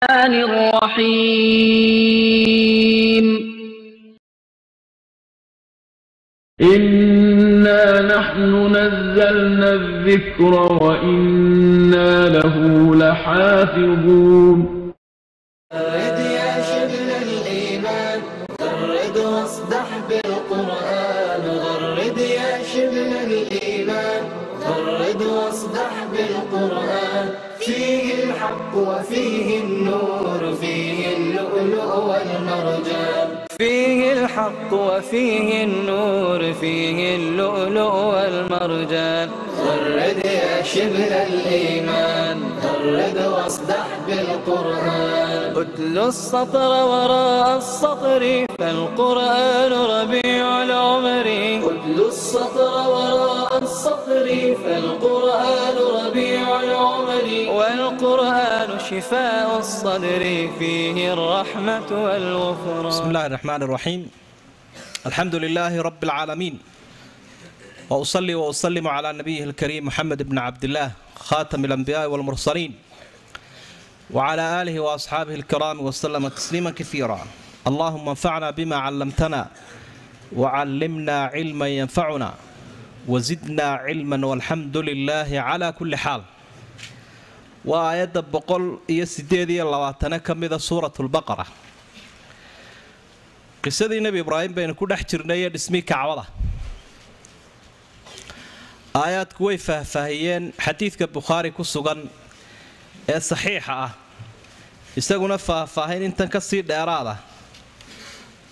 الرحيم. إنا نحن نزلنا الذكر وإنا له لحافظون. غرد يا شبل الإيمان، غرد واصدح بالقرآن. غرد يا شبل الإيمان، غرد واصدح بالقرآن. فيه الحق وفيه النور، فيه اللؤلؤ والمرجان. فيه الحق وفيه النور، فيه اللؤلؤ والمرجان. غرد يا شبل الإيمان، غرد واصدح بالقرآن. اتل السطر وراء السطر، فالقرآن ربيع العمر. اتل السطر وراء السطر، فالقرآن ربيع العمر. والقرآن شفاء الصدر، فيه الرحمة والغفران. بسم الله الرحمن الرحيم. الحمد لله رب العالمين، وأصلي وأسلم على نبيه الكريم محمد بن عبد الله خاتم الأنبياء والمرسلين، وعلى آله وأصحابه الكرام وسلم تسليما كثيرا. اللهم انفعنا بما علمتنا، وعلمنا علما ينفعنا، وزدنا علما، والحمد لله على كل حال. Waa aayadda 128 ka mida Suurat Lbaqara. Qisadii Nebi Ibraahim baynu ku dhex jirnay ee dhismii Kacbada. Aayaadku way faahfaahiyeen. Xadiidka Bukhaari ku sugan ee saxiixa ah isaguna faahfaahin intan ka sii dheeraada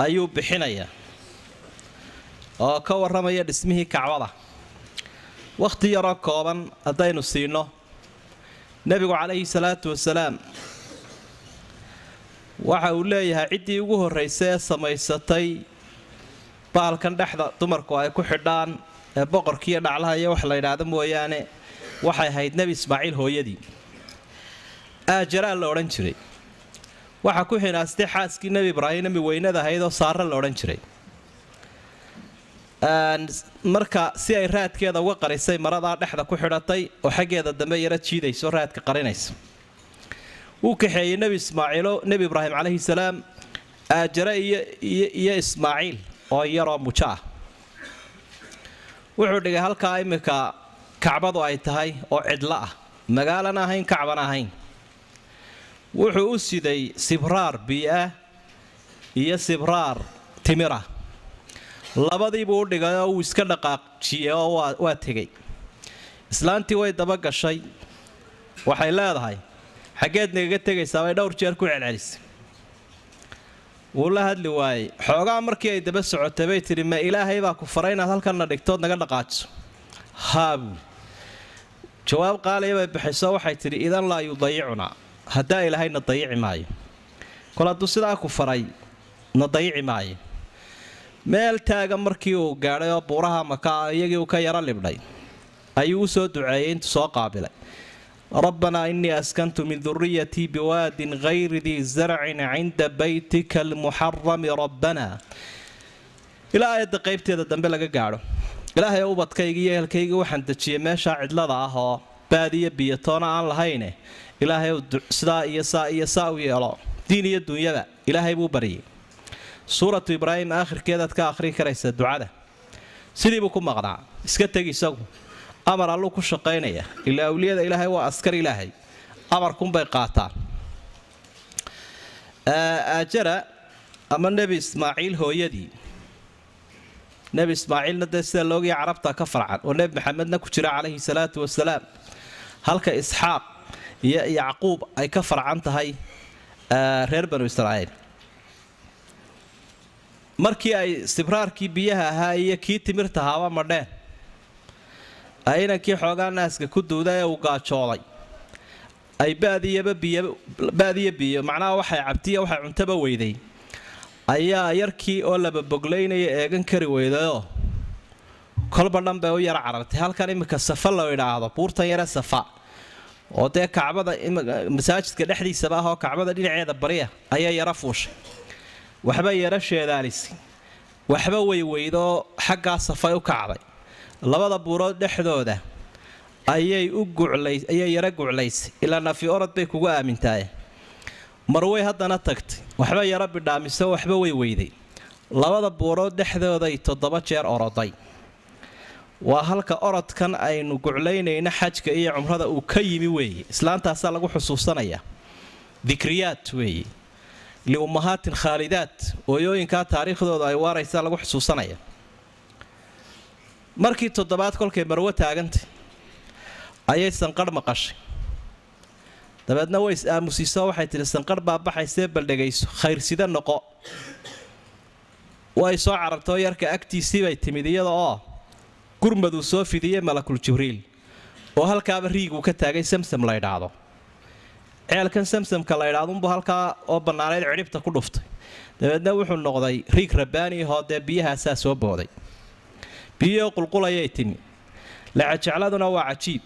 ayuu bixinayaa oo ka warramaya dhismihii Kacbada. Wakhti yaroo kooban haddaynu siino, Nebigu calayhi salaatu wasalaam waxa uu leeyahay ciddii ugu horraysay ee samaysatay bahalkan dhexda dumarku ay ku xidhaan ee boqorkiiyo dhaclaha iyo wax la yidhaahdo mooyaane, waxay ahayd Nebi Ismaaciil hooyadii, Aajaraa la odhan jiray. Waxaa ku xinaastay xaaskii Nebi Ibraahim, Nebi weynada ahayd oo Saare la odhan jiray. Marka si ay raadkeeda uga qarisay maradaa dhexda ku xidhatay oo xaggeeda dambe yaro jiidayso, raadka qarinaysa. Wuu kaxeeyey Nebi Ismaaciilo, Nebi Ibraahim calayhi salaam, Aajare iyo Ismaaciil oo yaroo mujo ah. Wuxuu dhigay halkaa iminka Kacbadu ay tahay oo cidlo ah, magaalana ahayn, Kacbana ahayn. Wuxuu u siday sibraar biyo-ah iyo sibraar timira. Labadiibuu u dhigay oo uu iska dhaqaaqjiyey oo waa tegey. Islaantii way daba gashay. Waxay leedahay, "Xaggeed nagaga tegaysaa?" Bay dhowr jeer ku celcelisay. Wuu la hadli waayey. Xoogaa markii ay daba socotay bay tidhi, "Ma Ilaahay baa ku faray inaad halkanna dhigtood naga dhaqaajiso?" "Haa," buuli. Jawaab qaaliya bay bixiso. Waxay tidhi, "Idan laa yudayicunaa, haddaa Ilaahayna dayici maayo. Kol hadduu sidaa ku faray, na dayici maayo." Meel taaga markii uu gaadhay oo buuraha Maka iyagii uu ka yaro libdhay ayuu u soo duceeyey intuu soo qaabilay: "ربنا إني أسكنت من ذريتي بواد غير ذي زرع عند بيتك المحرم ربنا." Ilaa aayadda qaybteeda dambe laga gaadho. Ilaahay, ubadkayga iyo ehelkayga waxaan dejiyey meeshaa cidlada ah oo baadiyo biyotoona aan lahayne, Ilaahay sidaa iyo saa iyo saa u yeelo, diin iyo dunyada. Ilaahay buu baryay. Suuratu Ibraahim aakhirkeedaad ka akhrii karaysaa ducada. Sidii buu ku maqnaa, iska tegi. Isagu amar Alluu ku shaqaynaya, ilaa awliyada Ilaahay waa askar Ilaahay, amarkunbay qaataan. Aajara ama Nebi Ismaaciil hooyadii, Nebi Ismaaciilna dee sida loogaya Carabta ka farcan oo Nebi Maxamedna ku jira calayhi salaatu wasalaam, halka Isxaaq iyo Yacquub ay ka farcan tahay reer Banu Israa'iil. Markii ay sibraarkii biyaha ahaa iyo kii timirta ahaaba madheen, inankii xoogaa naaska ku duuda ee uu gaajooday, ay baadiyaba biyo, baadiyo biyo, macnaha waxay cabtiya waxay cuntaba weyday, ayaa yarkii oo laba boglaynaya eegan kari weydayoo kolba dhan bay u yara carartay. Halkan iminka Safa loo idhaahdo, buurtan yare Safa oo dee Kacbada, masaajidka dhexdiisaba ah oo Kacbada dhinaceeda bariya, ayaa yara fuushay. Waxba yara sheedaalisay, waxba weyweydoo xaggaa Safay u kacday. Labada buurood dhexdooda ayay u guclay, ayay yara guclaysay, ilaa nafi orod bay kugu aamintaaye. Marwey haddana tagtay, waxba yaro bidhaamiso, waxba way weyday. Labada buurood dhexdooday 7 jeer oroday. Waa halka orodkan aynu guclaynayna xajka iyo cumrada uu ka yimi weeye. Islaantaasaa lagu xusuusanayaa, dikriyaad weeye, liummahaatin khaalidaat, ooyooyinkaa taariikhdooda ay waaraysaa lagu xusuusanaya. Markii 7aad kolkay Marwo taagantay ayay sanqadh maqashay. Dabeedna way is-aamusiiso, waxay tidhi sanqadh baa baxaysee baldhegayso, khayrsida noqo. Way soo carartoo yarka agtiisii bay timid, iyada oo gurmaduu soo fidiyey malakul Jibriil, oo halkaaba riiguu ka taagay Samsam la ydhaahdo. Ceelkan Samsamka la ydhahdunbuu halkaa oo bannaanayd cidhibta ku dhuftay. Dabeedna wuxuu noqday riig rabbaani ahoo dee biyahaasaa soo booday, biyihii qulqulayay timi. Lacajecladuna waa cajiib,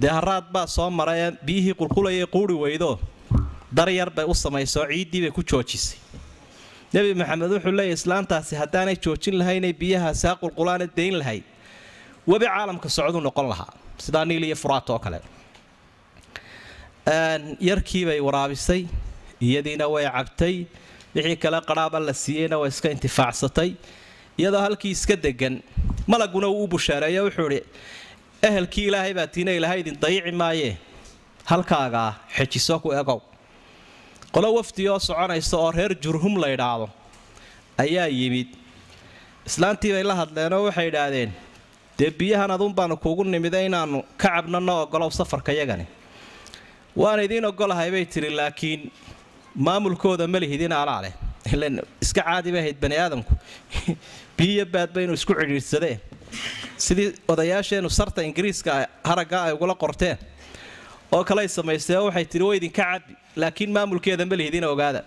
dee haraad baa soo marayee biyihii qulqulayay quuri weydo, dar yar bay u samaysoo ciiddii bay ku joojisay. Nebi Maxamed wuxuu leeyahy islaantaasi haddaanay joojin lahaynay biyahaasi ha qulqulaana dayn lahayd, webi caalamka socduu noqon lahaa, sidaa Niil iyo Furaat oo kale. Yarkii bay waraabisay, iyadiina way cabtay, wixii kale qadhaaba la siiyeyna way iska intifaacsatay, iyadoo halkii iska degan. Malaguna wuu u bushaareeyo, wuxuu idhi ehelkii Ilaahay baa tiina, Ilaahay idin dayici maayee, halkaagaa xejiso ku egow. Qolo wafdi oo soconaysa oo reer Jurhum la ydhaahdo ayaa yimid. Islaantii bay la hadleenoo waxay idhaahdeen dee biyahan aduun baanu kuugu nimida inaannu ka cabno, noo ogolow safarka yagani. Waan idiin ogolahay bay tidhi, laakiin maamulkooda ma lihidin anaa leh. Ilan iska caadi bay ahayd bani aadamku biyo baadba inuu isku cidhiidhsadee, sidii odayaasheennu sarta Ingiriiska haragga ay ugula qorteen oo kaley samaystee. Waxay tidhi way idinka cabbi, laakiin maamulkeeda ma lihidin, ogaada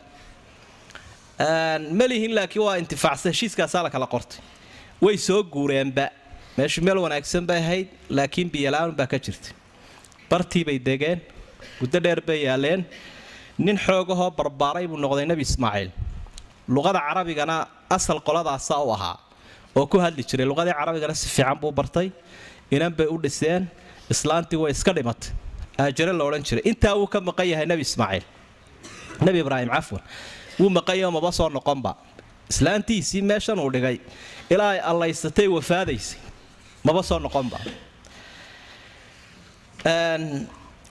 ma lihin, laakiin waa intifaacsan. Heshiiskaasaa la kala qortay. Way soo guureenba, meeshu meel wanaagsan bay ahayd, laakiin biyola-aan baa ka jirtay. Bartii bay degeen, muddo dheer bay yaaleen. Nin xoogahoo barbaaray buu noqday Nebi Ismaaciil. Luqada carabigana asal qoladaasaa u ahaa oo ku hadli jiray, luqadii carabigana si fiican buu bartay. Inan bay u dhiseen, islaantii way iska dhimatay, Aajare la odhan jiray. Intaa wuu ka maqan yahay Nebi Ismaaciil, Nebi Ibraahim cafwan, wuu maqan yaho, maba soo noqonba. Islaantiisii meeshan uu dhigay ilaa ay allaysatay wafaadaysay, maba soo noqonba.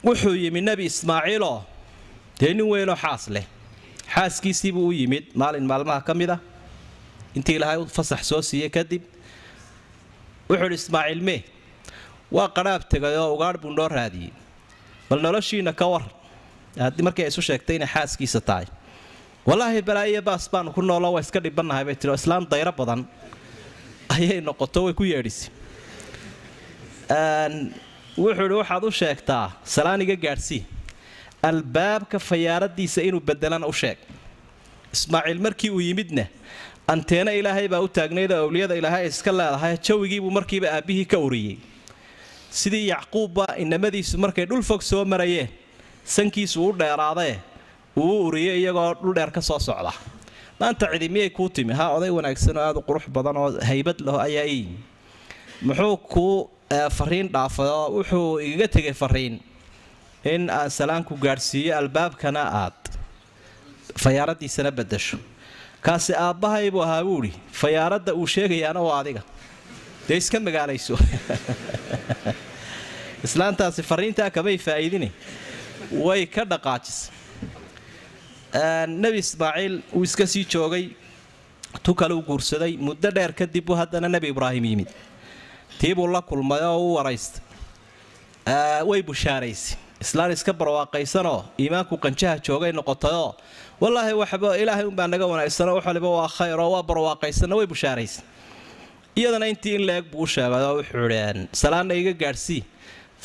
Wuxuu yimi Nebi Ismaaciiloo dee nin weynoo xaas leh. Xaaskiisiibuu u yimid maalin maalmaha ka mid ah, intii Ilaahay u fasax soo siiyey kadib. Wuxuu idhi Ismaaciil mee? Waa qadhaab tegay oo ugaadh buu noo raadiyey, bal noloshiina ka war. Haddii markii ay isu sheegtay inay xaaskiisa tahay, wallaahi balaayiyo baas baanu ku nooloo, waa iska dhibannahay bay tiri. Oo islaam dayro badan ayay noqoto, way ku yeedhisay. Wuxuu idhi waxaad u sheegtaa salaaniga gaadhsii, albaabka fayaaradiisa inuu bedelana u sheeg. Ismaaciil markii uu yimidna anteena Ilaahay baa u taagnayd oo awliyada Ilaahay iska leedahay, jawigiibuu markiiba aabbihii ka uriyey. Sidii Yacquubba inamadiisu markay dhul fog soo marayeen sankiisu u dheeraadee uu u uriyey iyagoo dhul dheer ka soo socda. Maanta cidi miyay kuu timi? Haa, oday wanaagsan oo aada u qurux badan oo haybad laho ayaa ii yimi. Muxuu kuu fariin dhaafay? Oo wuxuu igaga tegay fariin in aan salaanku gaadhsiiyo, albaabkana aad fayaaradiisana bedasho. Kaasi aabbahay buu ahaa buu idhi, fayaaradda uu sheegayaana waa adiga, dee iska magaalayso. Islaantaasi fariintaa kamay faa'iidine, way ka dhaqaajisay. Nebi Ismaaciil wuu iska sii joogay, tu kale u guursaday. Muddo dheer kadib buu haddana Nebi Ibraahim yimid, tiibuu la kulmay oo u waraystay. Way bushaaraysay, islaan iska barwaaqaysanoo iimaanku qanjaha joogay noqotayoo, wallaahi waxba Ilaahay unbaa naga wanaagsanoo, wax waliba waa khayr oo waa barwaaqaysanoo, way bushaaraysay. Iyadana intii in la-eg buu u sheegay oo wuxuu idhi salaanna iga gaadhsii,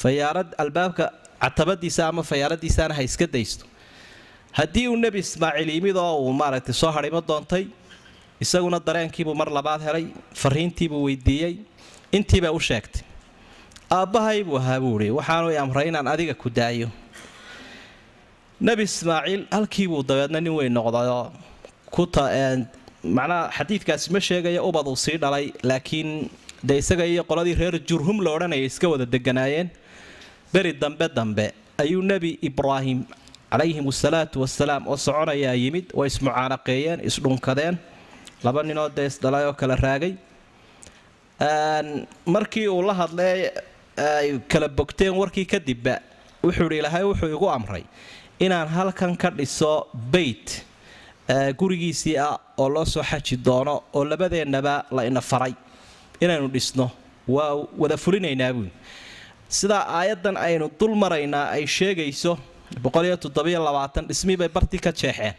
fayaarad albaabka catabadiisa ama fayaaradiisaana ha iska daysto. Haddii uu Nebi Ismaaciil yimid oo uu maaragtay soo hadhimo doontay, isaguna dareenkiibuu mar labaad helay, fariintiibuu weydiiyey, intiibay u sheegtay. Aabbahay buu ahaa buu idhi, waxaanu i amray inaan adiga ku daayo. Nebi Ismaaciil halkiibuu dabeedna nin weyn noqdayoo kuta macnaha xadiidkaasi ma sheegaya ubad uu sii dhalay, laakiin dee isaga iyo qoladii reer Jurhum la odhanaya iska wada deganaayeen. Beri dambe ayuu Nebi Ibraahim calayhim asalaatu wasalaam oo soconayaa yimid. Way ismucaanaqeeyeen, isdhunkadeen, laba ninoo dee isdhalay oo kala raagay. Markii uu la hadlay ay kala bogteen warkii kadibba, wuxuu idhi ilaahay wuxuu igu amray inaan halkan ka dhiso beyt gurigiisii ah oo loo soo xaji doono, oo labadeennaba la ina faray inaynu dhisno, waa wada fulinaynaa buui. Sidaa aayaddan aynu dul maraynaa ay sheegayso 127 dhismii bay bartii ka jeexeen.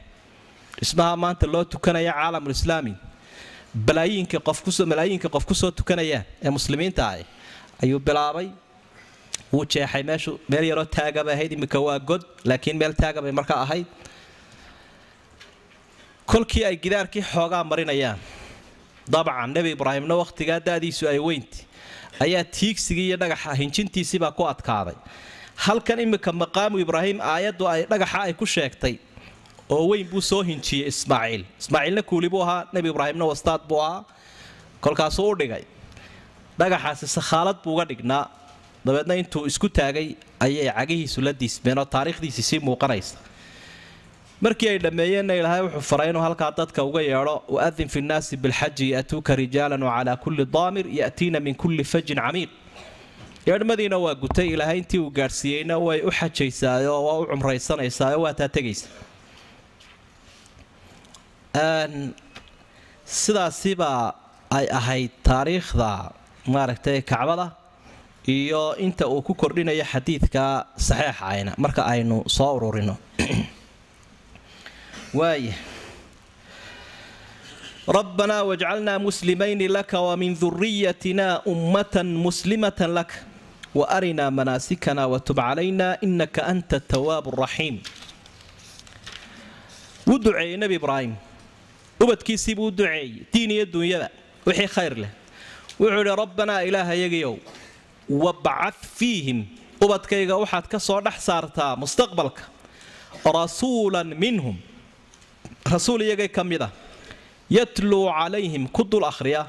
Dhismaha maanta loo tukanaya caalamulislaami, balaayiinka qof kusoo, malaayiinka qof kusoo tukanayaan ee muslimiinta ah ayuu bilaabay. Wuu jeexay meeshu, meel yaroo taagabay ahayd, iminka waa god, laakiin meel taagabay markaa ahayd. Kolkii ay gidaarkii xoogaa marinayaan, dabcan Nebi Ibraahimna wakhtigaa da'diisu ay weynti, ayaa tiigsigii iyo dhagaxa hinjintiisiibaa ku adkaaday. Halkan iminka maqaamu Ibraahim aayaddu ay dhagaxa ay ku sheegtay oo weyn buu soo hinjiyey Ismaaciil. Ismaaciilna kuuli buu ahaa, Nebi Ibraahimna wastaad buu ahaa. Kolkaasuu u dhigay dhagaxaasi, sakhaalad buu uga dhignaa. Dabeedna intuu isku taagay ayay cagihiisu la diismeen oo taariikhdiisii sii muuqanaysa. Markii ay dhammeeyeenna Ilaahay wuxuu faray inuu halkaa dadka uga yeedho: waadin fi nnaasi bilxaji ya'tuuka rijaalan wacalaa kulli daamir ya'tiina min kulli fajin camiiq. Yeedhmadiina waa gutay, Ilaahay intii uu gaadhsiiyeyna way u xajaysaayoo waa u cumraysanaysaayoo waa taa tegaysa. Sidaasibaa ay ahayd taariikhda maaragtay Kacbada iyo inta uu ku kordhinayo xadiidka saxiixa ayna marka aynu soo ururino. Waaya, rabbanaa wajcalnaa muslimayni laka wamin duriyatina ummatan muslimatan laka wa arinaa manaasikana watub calayna inaka anta atawaabu raxiim. Wuu duceeyey Nebi Ibraahim, ubadkiisiibuu u duceeyey diin iyo dunyada wixii khayr leh. Wuxuu idhi: rabbanaa, ilaahayagiyow, wabcad fiihim, ubadkayga waxaad ka soo dhex saartaa mustaqbalka, rasuulan minhum, rasuul iyagay ka mid ah, yatluu calayhim, ku dul akhriya,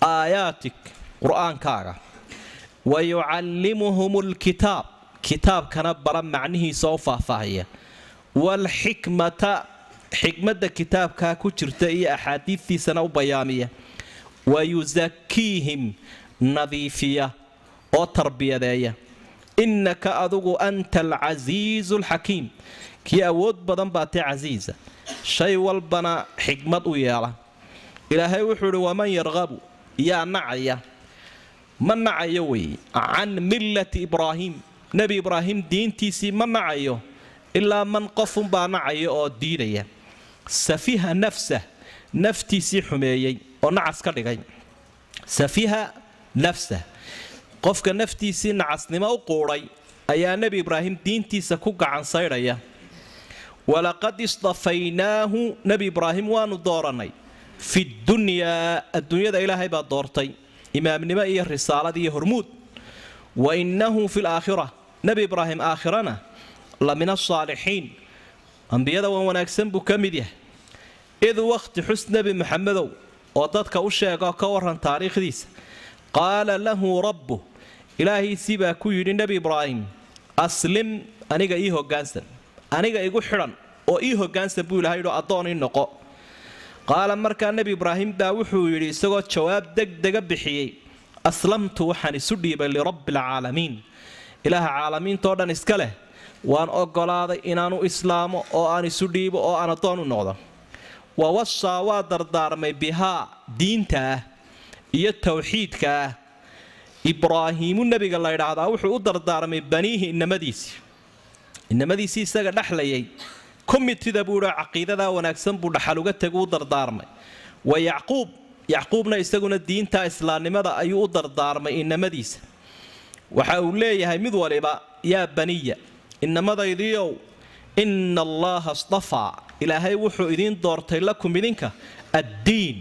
aayaatik, qur-aankaaga, wa yucallimuhum alkitaab, kitaabkana bara macnihiisa oo faahfaahaya, waalxikmata, xikmadda kitaabkaa ku jirta iyo axaadiidtiisana u bayaamiya, wa yusakiihim, nadiifiya oo tarbiyadeeya, innaka adigu anta alcasiizu alxakiim, kii awood badan baa tee casiisa, shay walbana xikmad u yeela. Ilaahay wuxuu idhi: waman yarqabu, yaa nacaya, ma nacayo weeye, can millati Ibraahim, Nebi Ibraahim diintiisii ma nacayo, ilaa man, qofunbaa nacaya oo diidaya, safiha nafsah, naftiisii xumeeyey oo nacas ka dhigay. Safiha nafsah, qofka naftiisii nacasnimo u quudhay ayaa Nebi Ibraahim diintiisa ku gacan saydhaya. Walaqad istafaynaahu, Nebi Ibraahim waanu doorannay, fi dunyaa, adduunyada Ilaahay baa doortay imaamnimo iyo risaalad iyo hormuud, wa innahu fi laakhira, Nebi Ibraahim aakhirana, la min asaalixiin, ambiyada wan wanaagsan buu ka mid yahay. Id wakhti xus, Nebi Maxamedow, oo dadka u sheega, ka waran taariikhdiisa, qaala lahu rabbuh, ilaahiisii baa ku yidhi Nebi Ibraahim: aslim, aniga ii hoggaansan, aniga igu xidhan oo ii hoggaansan buu Ilahay yidhi, addoon ii noqo. Qaala, markaa Nebi Ibraahim baa wuxuu yidhi, isagoo jawaab degdega bixiyey: aslamtu, waxaan isu dhiibay, lirabbi alcaalamiin, ilaaha caalamiintoo dhan iska leh waan ogolaaday inaanu islaamo oo aan isu dhiibo oo aan addoon u noqdo. Wa wasaa, waa dardaarmay, bihaa, diinta ah iyo towxiidka ah, Ibraahiimu nebiga la ydhaahdaa wuxuu u dardaarmay, baniihi, inamadiisii, inamadiisii isaga dhexlayay, komitida buu idhi, caqiidadaa wanaagsan buu dhaxal uga tegu u dardaarmay. Wa Yacquub, Yacquubna isaguna diinta islaamnimada ayuu u dardaarmay inamadiisa. Waxa uu leeyahay mid waliba: yaa baniya, inamadaydiiow, ina allaha astafaa, Ilaahay wuxuu idiin doortay, lakum, idinka, addiin,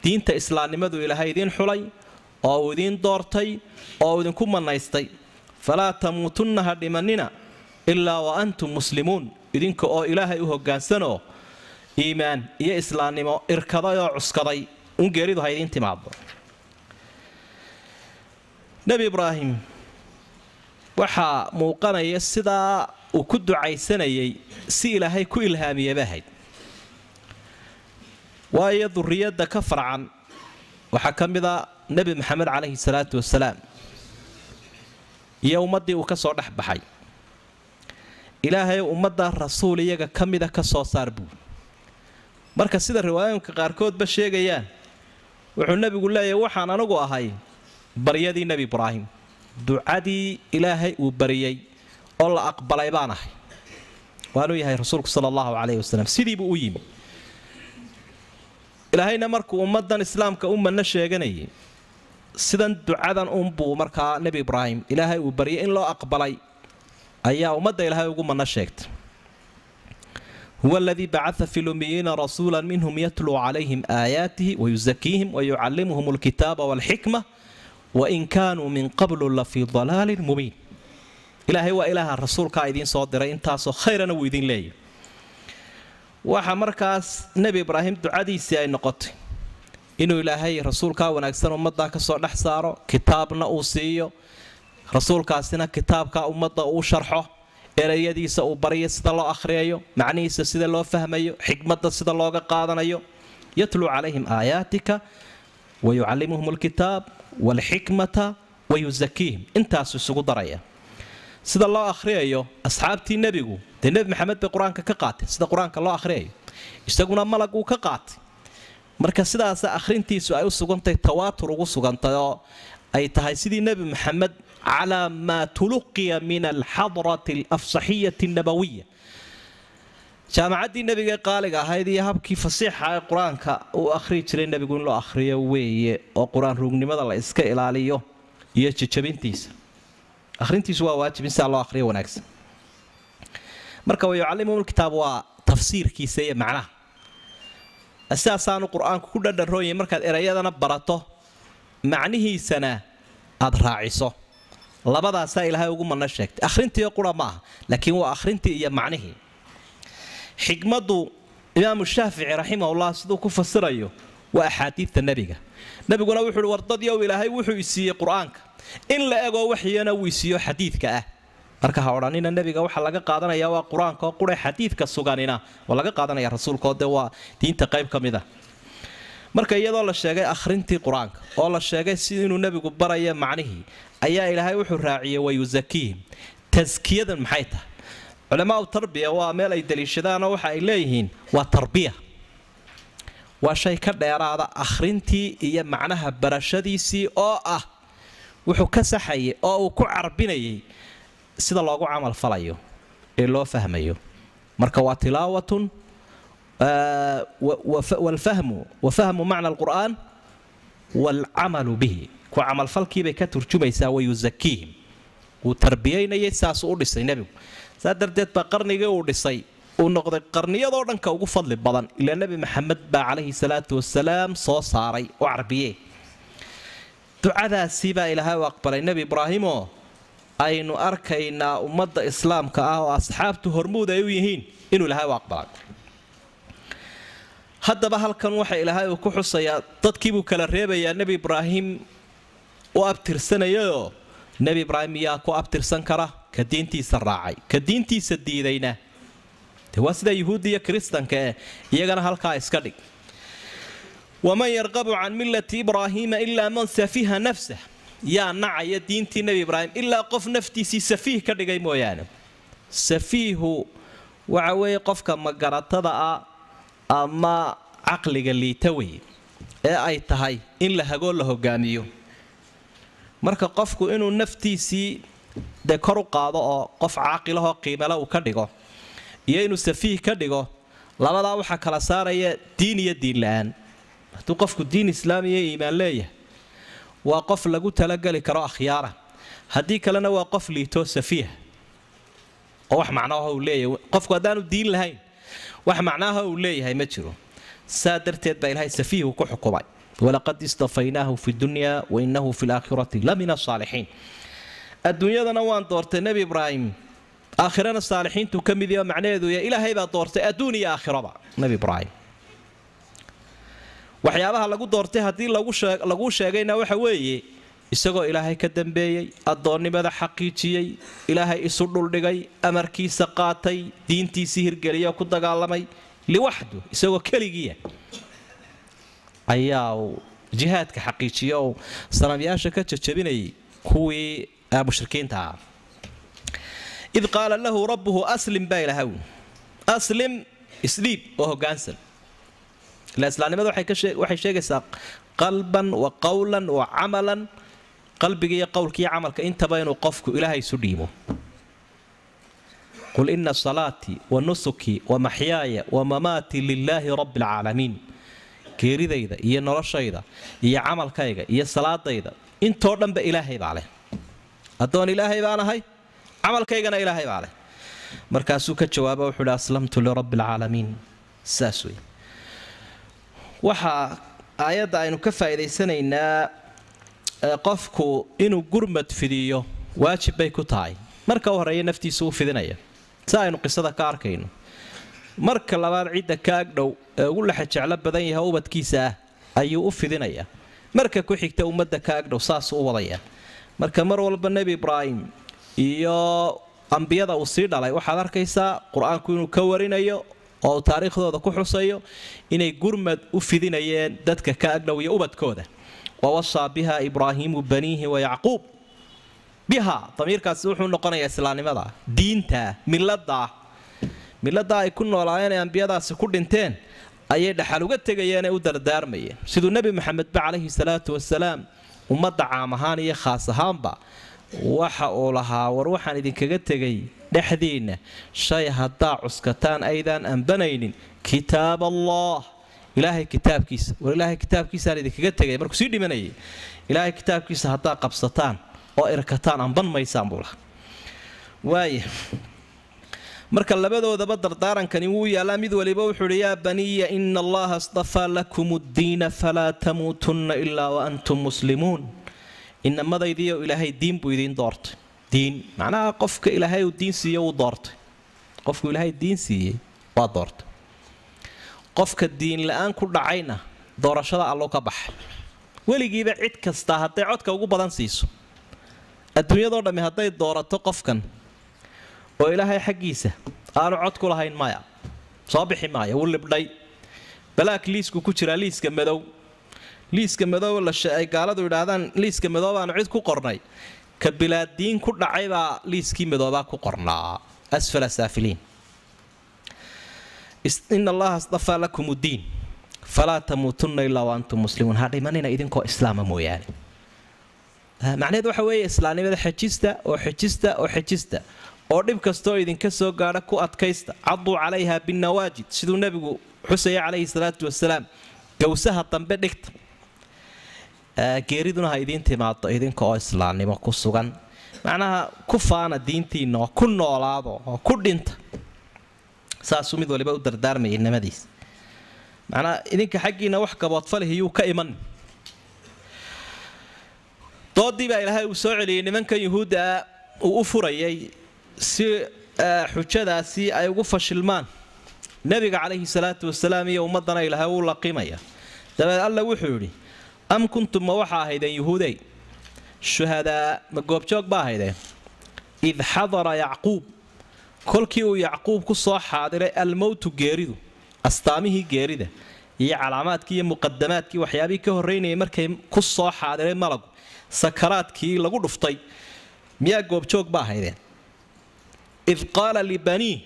diinta islaamnimadu Ilaahay idiin xulay oo uu idiin doortay oo uu idinku manaystay. Falaa tamuutunna, ha dhimanina, ilaa wa antum muslimuun, idinka oo Ilaahay u hoggaansanoo iimaan iyo islaamnimo irkaday oo cuskaday un geeridu ha idiin timaado. Nebi Ibraahim waxaa muuqanaya sidaa uu ku ducaysanayay si ilaahay ku ilhaamiyey bahayd. Waayo duriyadda ka farcan waxaa ka mid a Nebi Maxamed calayhi salaatu wasalaam iyo ummaddii uu ka soo dhex baxay. Ilaahay ummadda rasuul iyaga ka mida ka soo saar buu. Marka sida riwaayooyinka qaarkoodba sheegayaan, wuxuu nebigu leeyahay waxaan anigu ahay baryadii Nebi Ibraahim, ducadii ilaahay uu bariyey oo la aqbalay baan ahay. Waanuu yahay rasuulku sala allahu calayhi wasalam, sidiibuu u yimi. Ilaahayna markuu ummaddan islaamka u manno sheeganayay, sidan ducadan unbuu markaa Nebi Ibraahim ilaahay uu baryay in loo aqbalay ayaa ummadda ilaahay ugu manno sheegtay. Huwa aladii bacaa fi lummiyiina rasuula minhum yatluu calayhim aayaatihi wayusakiihim wayucallimuhum alkitaaba walxikma wain kaanuu min qablu lafii dalaalin mubiin. Ilaahay waa ilaaha rasuulkaa idiin soo diray, intaasoo khayrana wuu idin leeyahy. Waxa markaas Nebi Ibraahim ducadiisii ay noqotay inuu ilaahay rasuulkaa wanaagsan ummaddaa ka soo dhex saaro, kitaabna uu siiyo, rasuulkaasina kitaabkaa ummadda uu sharxo, ereyadiisa uu baryo sida loo akhriyayo, macnihiisa sida loo fahmayo, xikmadda sida looga qaadanayo. Yatluu calayhim aayaatika wayucallimuhum alkitaab waalxikmata wayusakiihim, intaasu isugu daraya. Sida loo akhriyayo asxaabtii nebigu dee Nebi Maxamed bay qur-aanka ka qaateen sida qur-aanka loo akhriyayo, isaguna malag uu ka qaatay. Marka sidaasa akhrintiisu ay u sugantay, tawaatur ugu sugantay, oo ay tahay sidii Nebi Maxamed calaa maa tuluqiya min alxadrati alafsaxiyati annabawiya. Jaamacaddii nebiga qaaliga ahayd iyo habkii fasiixa ee qur-aanka uu akhriyi jiray nebigu in loo akhriyo weeye, oo qur-aan ruugnimada la iska ilaaliyo iyo jejabintiisa. Akhrintiisu waa waajib in sidaa loo akhriyo wanaagsan. Marka wayucallimuhum kitaab waa tafsiirkiisa iyo macnaha. Sidaasaanu qur-aanku ku dhadhanroonyay markaad erayadana barato, macnihiisana aada raaciso. Labadaasaa ilaahay ugu manno sheegtay. Akhrintii qura ma aha, laakiin waa akhrintii iyo macnihii. Xikmaddu imaamu Shaafici raximahullah siduu ku fasirayo waa axaadiidta nebiga. Nebiguna wuxuu uhi wardadyow ilaahay wuxuu isiiyey qur-aanka in la egoo waxyana wuu isiiyo xadiidka ah. Marka ha odhanina nebiga waxaa laga qaadanaya waa qur-aanka oo qura, xadiidka suganina waa laga qaadanaya rasuulka oo dee waa diinta qayb ka mid ah. Marka iyadoo la sheegay akhrintii qur-aanka oo la sheegay si inuu nebigu barayo macnihii, ayaa ilaahay wuxuu raaciyey wayusakiihim. Taskiyadan maxay tahay? Culamaau tarbiya waa meel ay daliishadaanoo waxa ay leeyihiin waa tarbiya, waa shay ka dheeraada akhrintii iyo macnaha barashadiisii, oo ah wuxuu ka saxayay oo uu ku carbinayay sida loogu camal falayo ee loo fahmayo. Marka waa tilaawatun walfahmu wa fahmu macna alqur'aan waalcamalu bihi, ku camalfalkiibay ka turjumaysaa. Wayusakiihim wuu tarbiyaynayay, saasuu u dhisay nebigu. Saa darteed baa qarnigii uu dhisay uu noqday qarniyadoo dhanka ugu fadli badan, ilaa Nebi Maxamed baa calayhi salaatu wasalaam soo saaray oo carbiye. Ducadaasii baa ilaahay u aqbalay Nebi Ibraahimoo aynu arkaynaa ummadda islaamka ah oo asxaabtu hormuud ay u yihiin inuu ilaahay u aqbalay. Haddaba halkan waxa ilaahay uu ku xusayaa dadkiibuu kala reebayaa Nebi Ibraahim u abtirsanayayoo Nebi Ibraahim yaa ku abtirsan kara? Ka diintiisa raacay, ka diintiisa diidayna de waa sida yuhuudda iyo kiristanka eh, iyagana halkaa iska dhig. Waman yarqabu can millati Ibraahiima ilaa man safiha nafsah, yaa nacaya diintii Nebi Ibraahim ilaa qof naftiisii safiih ka dhigay mooyaane. Safiihu waxa weeye qofka magaratada ah ama caqliga liita wey ee ay tahay in la hagoo la hogaamiyo. Marka qofku inuu naftiisii dee kor u qaado oo qof caaqilahoo qiimale uu ka dhigo iyo inuu safiih ka dhigo, labadaa waxaa kala saaraya diin iyo diin la-aan. Hadduu qofku diin islaamiya iimaan leeyahay waa qof lagu talageli karo akhyaara, haddii kalena waa qof liitoo safiih oo wax macnaaha uu leeyahay. Qofku haddaanu diin lahayn wax macnaaha uu leeyahay ma jiro. Saa darteed baa ilaahay safiihu ku xukumay. Walaqad istafaynaahu fi dunya wainahu fi laakhirati la min asaalixiin. Adduunyadana waan doortay Nebi Ibraahim, aakhirana saalixiintuu ka mid yaho. Macnaheedu ya ilaahay baa doortay adduun iyo aakhiraba Nebi Ibraahim. Waxyaabaha lagu doortay haddii laguu sheegayna waxa weeye Isagoo Ilaahay ka dambeeyay, addoonnimada xaqiijiyey, Ilaahay isu dhuldhigay, amarkiisa qaatay, diintiisii hirgeliya, ku dagaalamay liwaxdu, isagoo keligiia ayaa uu jihaadka xaqiijiya oo sanamyaasha ka jajabinayay kuwii mushrikiinta ahaa. Id qaala lahu rabbuhu aslim baa ilahaw, aslim isdhiib oo hoggaansan. Ila islaamnimada waxay sheegaysaa qalban wa qowlan wa camalan, qalbiga iyo qowlka iyo camalka intaba inuu qofku Ilaahay isu dhiibo. Qul ina salaatii wa nusukii wa maxyaaya wa mamaatii lilaahi rabbi alcaalamiin. Geeridayda iyo noloshayda iyo camalkayga iyo salaadayda intoo dhanba Ilaahay baa leh, addoon Ilaahay baan ahay, camalkaygana Ilaahay baa leh. Markaasuu ka jawaaba wuxuu hi aslamtu lirabbi alcaalamiin. Saas wey. Waxaa aayadda aynu ka faa'iidaysanaynaa qofku inuu gurmad fidiyo waajib bay ku tahay. Marka u horeeya naftiisa u fidinaya, si aynu qisada ka arkayno. Marka labaad cidda ka agdhow ee ugu laxa jeclo badan yahay ubadkiisa ah ayuu u fidinaya. Marka ku xigta ummadda ka agdhow, saasuu u wadaya. Marka mar walba Nebi Ibraahim iyo ambiyada uu sii dhalay waxaad arkaysaa Qur-aanku inuu ka warinayo oo uu taariikhdooda ku xusayo inay gurmad u fidinayeen dadka ka agdhow iyo ubadkooda. Wawasaa biha Ibraahiimu baniihi wa Yacquub. Biha damiirkaasi wuxuu noqonayaa islaamnimada, diinta, milada milada ay ku noolaayeen ee ambiyadaasi ku dhinteen ayay dhaxal uga tegayeen ee u dardaarmayeen. Siduu Nebi Maxamedba calayhi salaatu wasalaam ummadda caam ahaan iyo khaas ahaanba waxa uu lahaa, war waxaan idinkaga tegay dhexdiinna shay haddaa cuskataan aydaan ambanaynin, kitaab Allah, Ilaahay kitaabkiisa. War Ilaahay kitaabkiisaan idinkaga tegay markuu sii dhimanayay, Ilaahay kitaabkiisa haddaa qabsataan oo irkataan amban maysaan buu lahaa. Waaya, marka labadoodaba dardaarankani wuu yaallaa. Mid waliba wuxuu uhi yaa baniya ina Allaha astafaa lakum ddiina falaa tamuutunna ilaa wa antum muslimuun. Inamadaydiiyo Ilaahay diin buu idiin doortay. Diin macnaha qofka Ilaahay uu diin siiye wuu doortay. Qofku Ilaahay diin siiyey waa doortay. Qofka diin la-aan ku dhacayna doorashada Allo ka baxay. Weligiiba cid kasta hadday codka ugu badan siiso, adduunyadoo dhammi hadday doorato qofkan oo Ilaahay xaggiisa aanu cod ku lahayn, maya, soo bixi maayo, wuu libdhay. Balaak liisku ku jiraa, liiska madow, liiska madow ay gaaladu yidhaahdaan liiska madow baanu cid ku qornay. Ka bilaadiin ku dhacay baa liiskii madoobaa ku qornaa, asfala saafiliin. Ina Allaha astafaa lakum ddiin falaa tamuutunna ilaa wa antum muslimuun. Ha dhimanina idinkoo islaama mooyaane. Macnaheed waxa weeye islaamnimada xejista oo xejista oo xejista oo dhib kastaoo idinka soo gaadha ku adkaysta. Caduu calayha binnawaajid, siduu nebigu xusaya calayhi salaatu wasalaam, gowsaha dambe dhigta. Geeriduna ha idiin timaado idinka oo islaamnimo ku sugan. Macnaha ku faana diintiinna oo ku noolaado oo ku dhinta. Saasuu mid waliba u dardaarmaya inamadiis. Macnaha idinka xaggiina wax gaboodfalihiyuu ka iman. Doodii baa Ilaahay uu soo celiyey nimankan yuhuudda uu u furayay si xujadaasi ay ugu fashilmaan. Nebiga calayhi salaatu wasalaam iyo ummaddana Ilaahay uu laqimaya. Dabeed Alla wuxuu yidhi am kuntum, ma waxa ahaydeen yuhuudey, shuhadaa, ma goobjoog ba ahaydeen, id xadara Yacquub, kolkii uu Yacquub ku soo xaadiray almowtu, geeridu, astaamihii geerida iyo calaamaadkii iyo muqadamaadkii waxyaabihii ka horreynayay markay ku soo xaadiray malagu, sakaraadkii lagu dhuftay, miyaa goobjoog ba ahaydeen? Id qaala libaniih,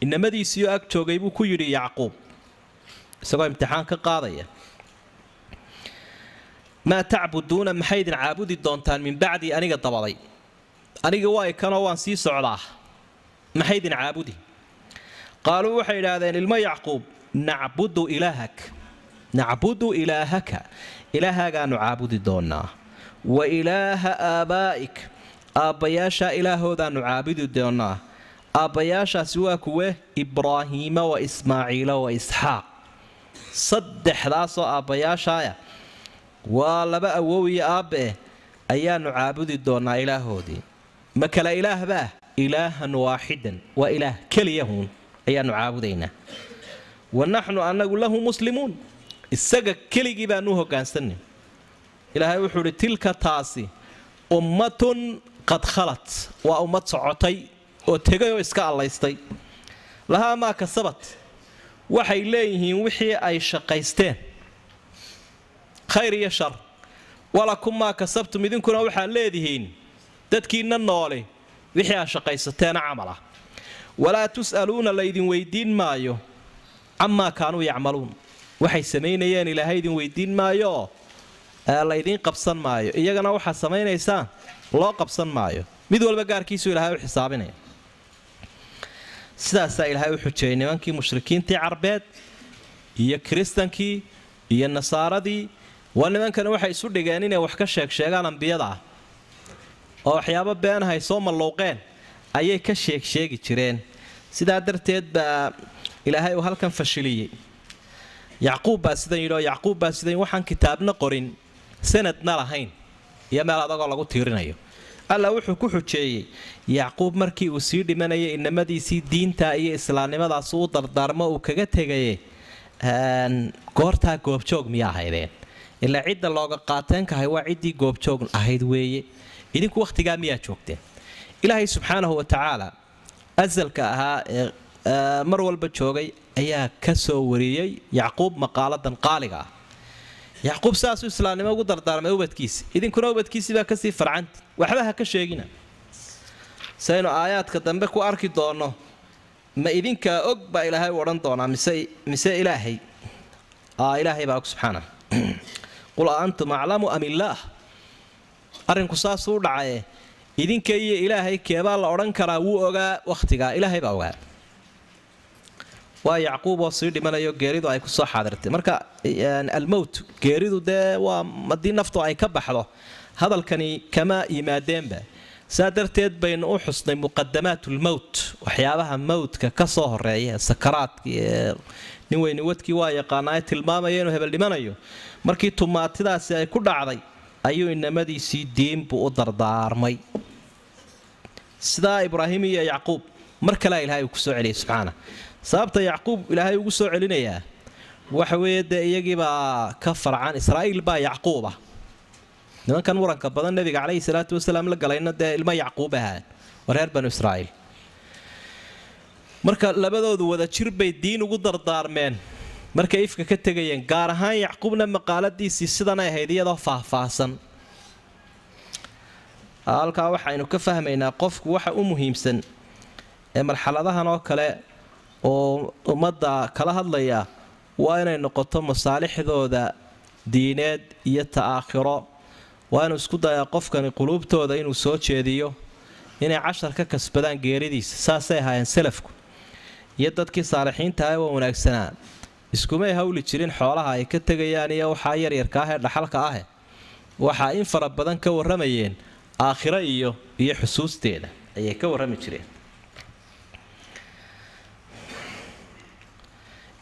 inamadiisiioo ag joogay buu ku yidhi Yacquub isagoo imtixaan ka qaadaya, maa tacbuduuna, maxay idin caabudi doontaan, min bacdii, aniga dabaday, aniga waa ikanoo waan sii socdaa, maxay idin caabudi? Qaaluu, waxay idhaahdeen ilmo Yacquub, nacbudu ilaahak, nacbudu ilaahaka, ilaahaagaanu caabudi doonaa, wa ilaaha aabaa'ik, aabbayaashaa ilaahoodaanu caabudi doonaa. Aabbayaashaasi waa kuwe? Ibraahiima wa Ismaaciila wa Isxaaq. Saddexdaasoo aabbayaashaaya waa laba awow iyo aabbe ayaanu caabudi doonaa ilaahoodii. Ma kala ilaahbaa? Ilaahan waaxidan, waa ilaah keliyahuun ayaanu caabudaynaa. Wa naxnu, annagu, lahu muslimuun, isaga keligii baanu hoggaansanay. Ilaahay wuxuu ihi tilka taasi ummatun qad khalat, waa ummad socotay oo tegay oo iska allaystay. Lahaa maa kasabat, waxay leeyihiin wixii ay shaqaysteen khayr iyo shar. Walakum maa kasabtum, idinkuna waxaad leedihiin dadkiinna noole wixii aad shaqaysateena camal ah. Walaa tus'aluuna, laydin weydiin maayo camaa kaanuu yacmaluun, waxay samaynayeen ilaahay idin weydiin maayooo laydiin qabsan maayo, iyagana waxaad samaynaysaan loo qabsan maayo, mid walba gaarkiisuu ilaahay u xisaabinaya. Sidaasaa ilaahay u xujeeyay nimankii mushrikiintii carbeed iyo kiristankii iyo nasaaradii. Waa nimankani waxay isu dhigeen inay wax ka sheegsheegaan ambiyada ah oo waxyaabo beenahay soo mallouqeen ayay ka sheegsheegi jireen. Sidaa darteed baa ilaahay uu halkan fashiliyey. Yacquub baa sidan yidhi oo Yacquub baa sidan, waxaan kitaabna qorin sanadna lahayn iyo meel adagoo lagu tiirinayo. Alla wuxuu ku xujeeyey Yacquub markii uu sii dhimanayay inamadiisii diinta iyo islaamnimadaas u dardaarmo uu kaga tegaye, goortaa goobjoog miyaa ahaydeen? Ilaa cidda looga qaateenkahay waa ciddii goobjoog ahayd weeye, idinku wakhtigaa miyaa joogteen? Ilaahay subxaanahu wa tacaala asalka ahaa ee mar walba joogay ayaa ka soo wariyey Yacquub maqaaladan qaaliga ah. Yacquub saasuu islaamnimo ugu dardaarmay ubadkiisi, idinkuna ubadkiisii baa kasii farcanta, waxba ha ka sheegina. Saynu aayaadka dambe ku arki doonno, ma idinkaa og baa ilaahay u odhan doonaa mise ilaahay? Ilaahay baa og subxaana. Qul a antum aclamu am illaah? Arrinku saasuu u dhacaye, idinka iyo ilaahay keebaa la odhan karaa wuu ogaa wakhtigaa? Ilaahay baa ogaa. Waa Yacquub oo sii dhimanayo, geeridu ay kusoo xaadirtay. Marka almowt, geeridu dee waa haddii naftu ay ka baxdo, hadalkani kama yimaadeenba. Saa darteed baynu u xusnay muqadamaatulmowt, waxyaabaha mowtka ka soo horeeya, sakaraadki ee nin weyni wadkii waa yaqaanaa ee tilmaamaya inuu hebel dhimanayo. Markii tumaatidaasi ay ku dhacday ayuu inamadiisii diin buu u dardaarmay. Sidaa Ibraahim iyo Yacquub mar kalea ilahay uu kusoo celiyay subxaana. Sababta Yacquub ilaahay ugu soo celinayaa waxa weeye dee iyagiibaa ka farcan, Israa'iil baa Yacquub ah. Nimankan muranka badan nabiga caleyhi salaatu wasalaam la galayna dee ilmo Yacquub ahaan, waa reer banu Israa'iil. Marka labadoodu wada jir bay diin ugu dardaarmeen markay ifka ka tegayeen, gaar ahaan Yacquubna maqaaladiisii sidanay ahayd iyadoo faahfaahsan. Halkaa waxaynu ka fahmaynaa qofku waxa u muhiimsan ee marxaladahan oo kale oo ummadda kala hadlaya waa inay noqoto masaalixdooda diineed iyo ta'aakhiro. Waa inuu isku dayaa qofkani quluubtooda inuu soo jeediyo, inay cashar ka kasbadaan geeridiisa. Saasay ahaayeen salafku iyo dadkii saalixiinta ah waa wanaagsanaa, iskumay hawli jirin xoolaha ay ka tegayaan iyo waxaa yaryarka ah ee dhaxalka ahe. Waxaa in fara badan ka warramayeen aakhiro iyo xusuusteeda ayay ka warrami jireen,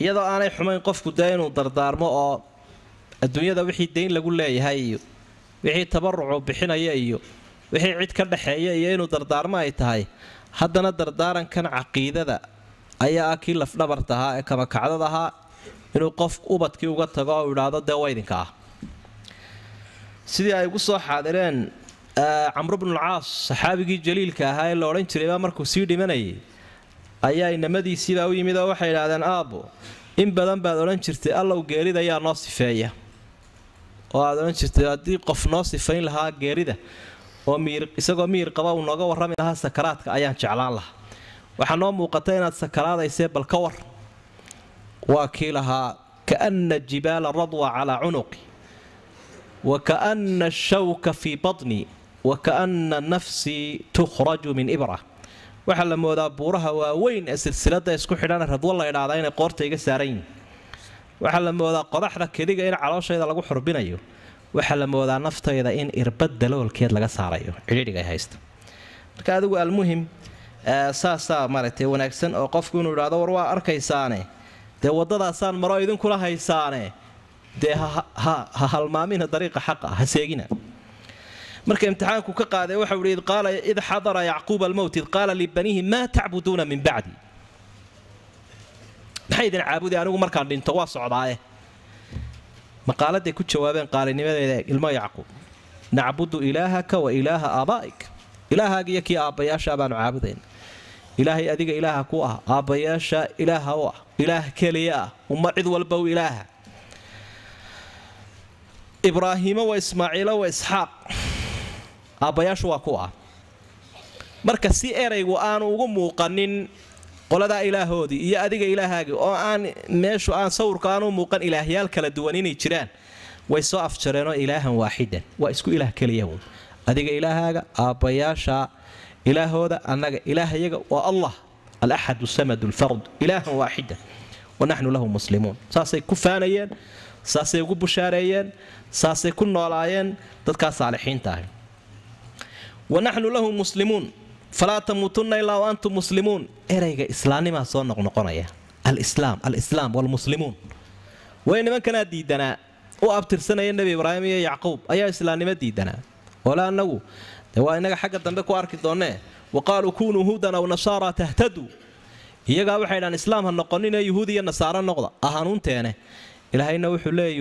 iyadoo aanay xumayn qofku dee inuu dardaarmo oo adduunyada wixii dayn lagu leeyahay iyo wixii tabarucu bixinaya iyo wixii cid ka dhaxeeya iyo inuu dardaarmo ay tahay. Haddana dardaarankan caqiidada ayaa ah kii lafdhabarta ahaa ee kamakacdad ahaa, inuu qof ubadkii uga tago oo idhaahdo dee waydinka ah. Sidii ay ugu soo xaadireen Camru bnulcaas, saxaabigii jaliilka ahaa ee la odhan jiraybaa markuu sii dhimanayay ayaa inamadiisiibaa u yimid oo waxay idhahdeen, aabbo in badan baad odhan jirtay allow geerida ayaa noo sifeeya, oo aad odhan jirtay haddii qof noo sifayn lahaa geerida oo isagoo miyir qaba uu nooga warrami lahaa sakaraadka ayaan jeclaan lahaa. Waxaa noo muuqata inaad sakaraadaysee, bal ka war. Waa kii lahaa kaana jibaala radwa calaa cunuqi wa kaana ashawka fii batni wa kaana nafsii tukhraju min ibra. Waxaa la moodaa buuraha waaweyn ee silsilada isku xidhan radwo la idhaahdaa inay qoorta iga saaran yihin. Waxaa la moodaa qodaxda kediga in calooshayda lagu xurbinayo. Waxaa la moodaa naftayda in irbad daloolkeed laga saarayo cidhiidhiga ay haysta. Marka adigu almuhim saasaa maaragtay wanaagsan oo qofku inuu idhaahdo war waa arkaysaane, dee waddadaasaan maro idinkula haysaane, dee ha halmaamina dariiqa xaqa, ha seegina. Marka imtixaanku ka qaaday waxau ihi id xadara Yacquuba almowt id qaala libaniihi maa tacbuduuna min bacdi, maxay idin caabudi anigu markaan dhinto waa socdaaye. Maqaaladay ku jawaabeen qaalinimadeeda ilmo Yacquub, nacbudu ilaahaka wa ilaaha aabaa'ik, ilaahaaga iyo kii aabbayaasha baanu caabudayna. Ilaahay adiga ilaaha ku ah, aabbayaasha ilaaha u ah, ilaah keliya ah, umma cid walba u ilaaha. Ibraahiimo wa Ismaaciilo wa Isxaaq, aabbayaashu waa ku ah. Marka si eraygu aanu ugu muuqanin qoladaa ilaahoodii iyo adiga ilaahaagii, oo aan meeshu aan sawirku aanu muuqan ilaahyaal kala duwan inay jiraan, way soo afjareenoo ilaahan waaxidan, waa isku ilaah keliya uun. Adiga ilaahaaga, aabbayaasha ilaahooda, annaga ilaahayaga waa Allah alaxad samad alfard, ilaahan waaxidan wanaxnu lahu muslimuun. Saasay ku faanayeen, saasay ugu bushaareeyeen, saasay ku noolaayeen dadkaa saalixiinta ahi. Wanaxnu lahu muslimuun falaa tamuutunna ilaa wa antum muslimuun. Erayga islaamnimaa soo noqnoqonaya, alislaam alislaam walmuslimuun. Way nimankanaa diidanaa u abtirsanaya Nebi Ibraahim iyo Yacquub ayaa islaamnimo diidanaa. Wala anagu dee waa inaga xagga dambe ku arki doonnee, wa qaaluu kunuu hudan aw nasaara tahtaduu. Iyagaa waxay dhahan islaam ha noqonine, yuhuud iyo nasaaro noqda, hanuunteene. Ilaahayna wuxuu leeya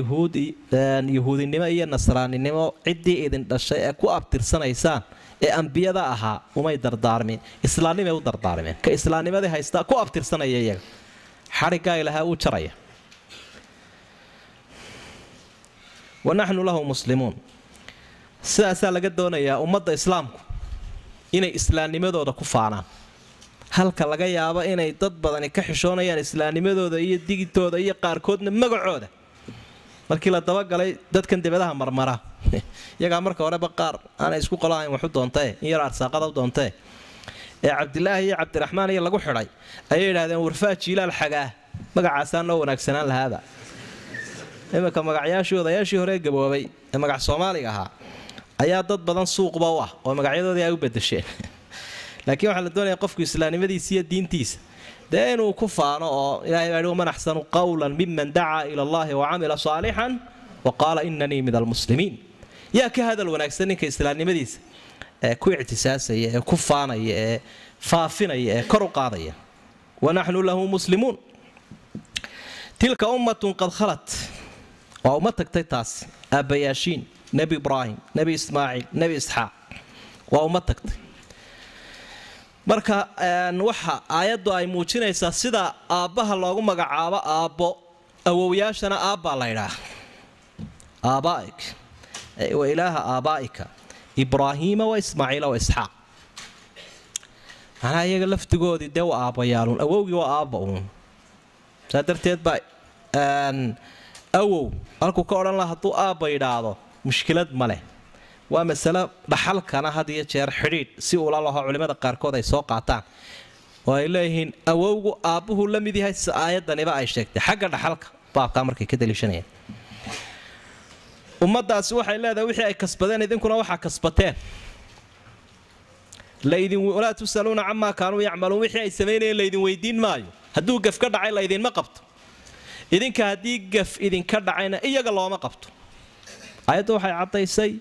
yuhuudinimo iyo nasraaninimo ciddii idin dhashay ee ku abtirsanaysaan ee ambiyada ahaa umay dardaarmin, islaamnimay u dardaarmeen. Ka islaamnimadii haystaa ku abtirsanaya iyaga xadhiggaa ilaahaa uu jaraya. Wanaxnu lahu muslimuun. Sidaasaa laga doonayaa ummadda islaamku inay islaamnimadooda ku faanaan, halka laga yaabo inay dad badani ka xishoonayaan islaamnimadooda iyo digitooda iyo qaarkoodna magacooda. Markii la dabagalay dadkan dibadaha marmara, iyagaa marka horeba qaar aanay isku qolahayn waxu doontae, in yar arsaaqada u doontee, ee Cabdilaahi iyo Cabdiraxmaan iyo lagu xidhay ayay yidhahdeen warfaa jiilaal xagaa, magacaasaa noo wanaagsanaan lahaaba. Iminka magacyaashii odayaashii hore gaboobay ee magac Soomaaliga ahaa ayaa dad badan suuqba u ah oo magacyadoodii ay u bedesheen. Laakiin waxaa la doonaya qofku islaamnimadiisa iyo diintiisa dee inuu ku faano, oo ilahay baa yihi waman axsanu qawlan miman dacaa ila allahi wa camila saalixan wa qaala inanii min almuslimiin. Yaa ka hadal wanaagsan ninka islaamnimadiisa ee ku ictisaasaya, ee ku faanaya, ee faafinaya, ee kor u qaadaya. Wanaxnu lahu muslimuun. Tilka ummatun qad khalat, waa uma tagtay taas aabbayaashiin Nebi Ibraahim, Nebi Ismaaciil, Nebi Isxaaq, waa uma tagtay. Marka waxa aayaddu ay muujinaysaa sida aabbaha loogu magacaabo aabbo, awowyaashana aabbaa la ydhaah. Aabaa'ik wa ilaaha aabaa'ika Ibraahiima wa Ismaaciila wa Isxaaq, macnaha iyaga laftigoodii dee waa aabbayaaluun, awowgii waa aabba uun. Saa darteed baa awow halkuu ka odhan laha hadduu aabba yidhaahdo mushkilad ma leh. Waa masalo dhaxalkana had iyo jeer xidhiidh si ula laho culimmada qaarkood ay soo qaataan oo ay leeyihiin awowgu aabbuhu la mid yahay, si aayaddaniba ay sheegtay xagga dhaxalka baabkaa markay ka daliishanayaan. Ummaddaasi waxay leedahay wixii ay kasbadeen, idinkuna waxaa kasbateen. Laydin walaa tusaluuna camaa kaanuu yacmaluun, wixii ay samaynayeen laydin weydiin maayo. Hadduu gaf ka dhacay laydinma qabto, idinka haddii gaf idinka dhacayna iyaga looma qabto. Aayaddu waxay caddaysay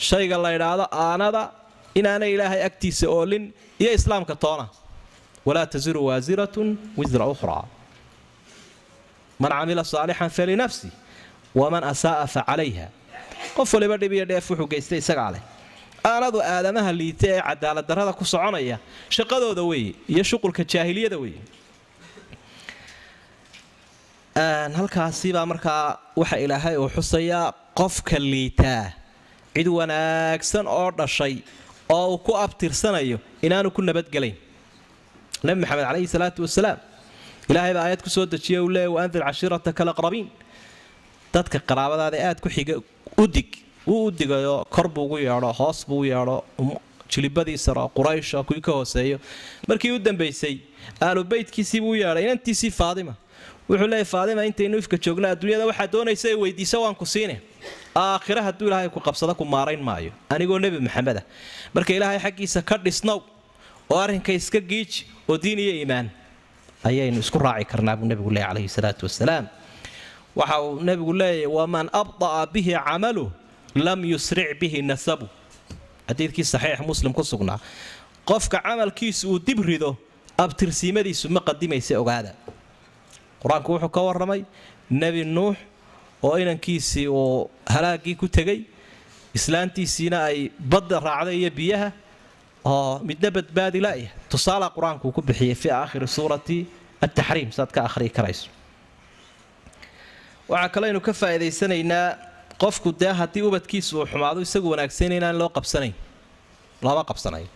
shayga la idhaahdo aanada inaanay ilaahay agtiisa oolin iyo islaamka toona. Walaa tasiru waasiratun wisra ukhraa, man camila saalixan falinafsi waman asaa'a fa calayha. Qof waliba dhib iyo dheef wuxuu geystay isagaa leh. Aanadu aadamaha liita ee cadaaladdarrada ku soconaya shaqadooda weeye iyo shuqulka jaahiliyada weeye. Halkaasibaa markaa waxa ilaahay uu xusayaa qofka liitaa cid wanaagsan oo dhashay oo uu ku abtirsanayo inaanu ku nabadgelayn. Nabi Maxamed calayhi salaatu wasalaam ilaahay baa aayad ku soo dejiyay, uu leeyay waandir cashiirataka alaqrabiin, dadka qaraabadaada aad ku xiga udig. Wuu u digayo, kor buu ugu yeedho, hoos buu u yeedho, jilibadii saro Quraysha kuwii ka hooseeyo. Markii u dambaysay aalu beytkiisii buu u yeedhay, inantiisii Faadima. Wuxuu leeyahy Faadima, intaynu ifka joogna adduunyada waxaa doonaysa ee weydiisa waan ku siine, aakhira hadduu ilaahay ku qabsado ku maarayn maayo anigoo Nebi Maxameda. Marka ilaahay xaggiisa ka dhisnow oo arrinka iska giiji oo diin iyo iimaan ayaynu isku raaci karnaa buu nebigu leeyahy calayhi salaatu wasalaam. Waxa uu nebigu leeyahy waman abda'a bihi camaluh lam yusric bihi nasabu, xadiidkii saxiix Muslim ku sugnaa. Qofka camalkiisu uu dib rido abtirsiimadiisu ma qadimaysa. Ogaada, qur-aanku wuxuu ka warramay Nebi Nuux oo inankiisii uu halaagii ku tegay, islaantiisiina ay badda raacday iyo biyaha, oo midna badbaadi la'ya. Tusaala qur-aanku ku bixiyay fii aakhiri suurati ataxriim, saad ka akhriyi karayso. Waxaa kaleynu ka faa'iidaysanaynaa qofku dee haddii ubadkiisu uu xumaado isagu wanaagsan inaan loo qabsanayn, looma qabsanayo.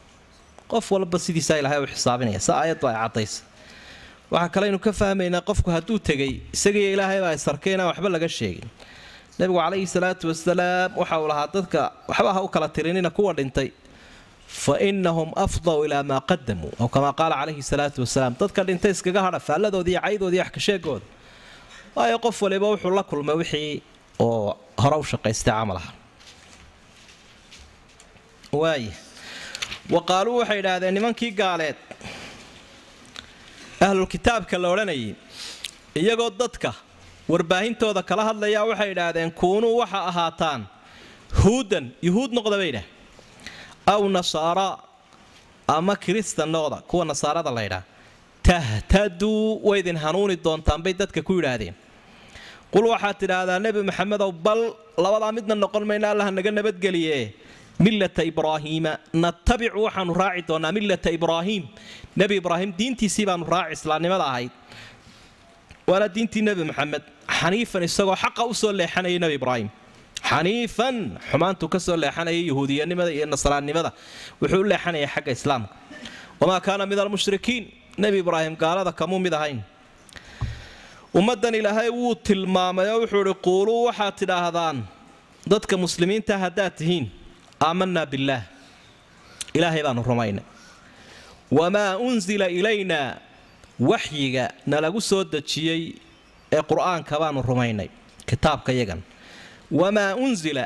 Qof walba sidiisaa Ilahay u xisaabinaya, sa aayaddu ay caddaysa. Waxaa kaleynu ka fahmaynaa qofku hadduu tegay isagiiyo ilaahaybaa is arkay inaan waxba laga sheegin. Nabigu calayhi salaatu wasalaam waxa uu lahaa dadka waxba ha u kala tirinina kuwa dhintay, fa inahum afdaw ilaa maa qadamuu, aw kamaa qaala calayhi salaatu wasalaam. Dadka dhintay iskaga hadha faalladoodi iyo caydoodi iyo waxkasheegooda, waayo qof waliba wuxuu la kulmay wixii oo hore u shaqaystay camal aha. Waaya, wa qaaluu waxay idhaahdeen nimankii gaaleed ahlulkitaabka la odhanayay, iyagoo dadka warbaahintooda kala hadlayaa waxay idhaahdeen kuunuu waxa ahaataan huudan, yuhuud noqda bay idhaah, aw nasaaraa ama kiristan noqda, kuwa nasaarada la ydhaah, tahtaduu waydin hanuuni doontaan bay dadka ku yidhaahdeen. Qul waxaad tidhaahdaa nebi maxamedow, bal labadaa midna noqon mayna, allah naga nabadgeliye, millata ibraahiima natabicu, waxaanu raaci doonaa millata ibraahiim, nebi ibraahim diintiisii baanu raaci, islaamnimada ahayd, waana diintii nebi maxamed, xaniifan isagoo xaqa usoo leexanayay nebi ibraahim, xaniifan xumaantuu ka soo leexanayay yahuudiyanimada iyo nasraannimada, wuxuu u leexanayay xagga islaamka. Wamaa kaana min almushrikiin, nebi ibraahim gaalada kamuu mid ahayn. Ummaddan ilaahay wuu tilmaamay oo wuxuu idhi quuluu waxaad tidhaahdaan dadka muslimiinta haddaad tihiin, aamanaa billaah, ilaahay baanu rumaynay, wamaa unsila ilaynaa, waxyiga nalagu soo dejiyey ee qur-aanka baanu rumaynay, kitaabka yagan, wamaa unsila,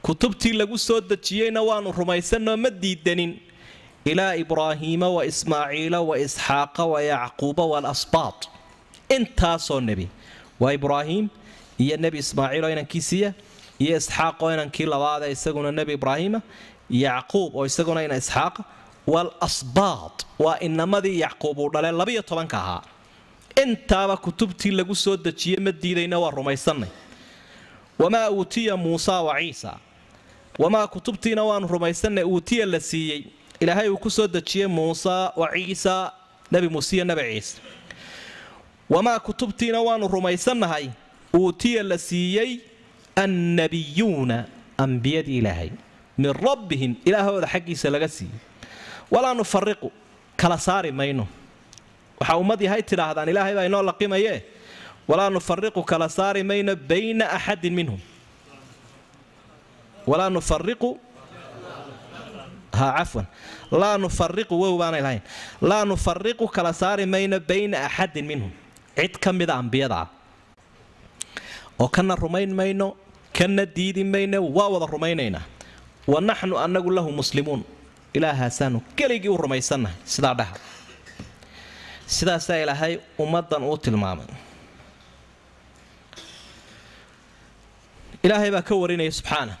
kutubtii lagu soo dejiyeyna waanu rumaysanoo ma diidanin, ilaa ibraahiima wa ismaaciila wa isxaaqa wa yacquuba waalasbaat, intaasoo nebi, waa ibraahiim iyo nebi ismaaciil oo inankiisiiya, iyo isxaaq oo inankii labaada isaguna nebi ibraahiima, yacquub oo isaguna ina isxaaqa, waalasbaat waa inamadii yacquub uu dhalee 12 ahaa. Intaaba kutubtii lagu soo dejiyey ma diidayna, waa rumaysannay. Wamaa uutiya muusa wa ciisa, wamaa kutubtiina waanu rumaysannay uutiya la siiyey, ilaahay uu ku soo dejiyey muusa wa ciisa, nebi muuse iyo nebi ciise. Wamaa kutubtiina waanu rumaysannahay uutiya la siiyey annabiyuuna, ambiyadii ilaahay, min rabbihim, ilaahooda xaggiisa laga siiyey. Walaa nufariqu, kala saari mayno, waxaa ummad yahay tidhaahdaan ilaahay baa inoo laqimayee, walaa nufariqu kala saari mayno bayna axadin minhum, walaa nufariqu ha cafwan, laa nufariqu wow baanay lahayn, laa nufariqu kala saari mayno bayna axadin minhum, cid ka mida ambiyada ah, oo kana rumayn mayno kana diidi mayno, waa wada rumaynaynaa. Wa naxnu anagu lahu muslimuun, ilaahaasaanu keligii u rumaysannahay. Sidaa dhaha, sidaasaa ilaahay ummaddan uu tilmaamay. Ilaahay baa ka warinaya subxaana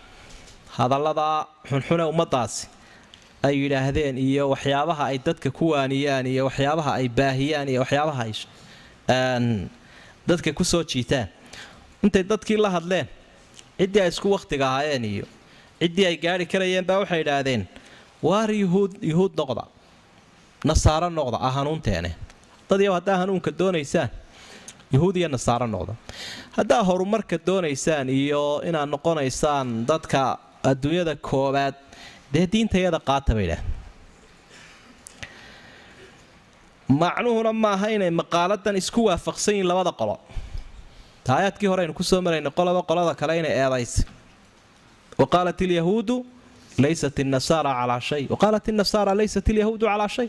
hadalladaa xunxune ummaddaasi ay yidhaahdeen, iyo waxyaabaha ay dadka ku waaniyaan, iyo waxyaabaha ay baahiyaan, iyo waxyaabaha ay dadka ku soo jiitaan. Intay dadkii la hadleen, ciddii ay isku wakhtiga ahaayeen iyo ciddii ay gaari karayeen baa waxay idhaahdeen waar yuhuud, yuhuud noqda, nasaaro noqda, ah hanuunteene. Dad yow haddaa hanuunka doonaysaan yuhuud iyo nasaaro noqda, haddaa horumarka doonaysaan iyo inaad noqonaysaan dadka adduunyada koobaad, dee diintayada qaata bay idhaah. Macnuhuna maaha inay maqaaladan isku waafaqsan yihiin labada qolo. Aayaadkii hore aynu kusoo maraynay qoloba qolada kale inay eedaysay. Wa qaalat ilyahuudu laysat innasaara calaa shay, wa qaalat innasaara laysat ilyahuudu calaa shay.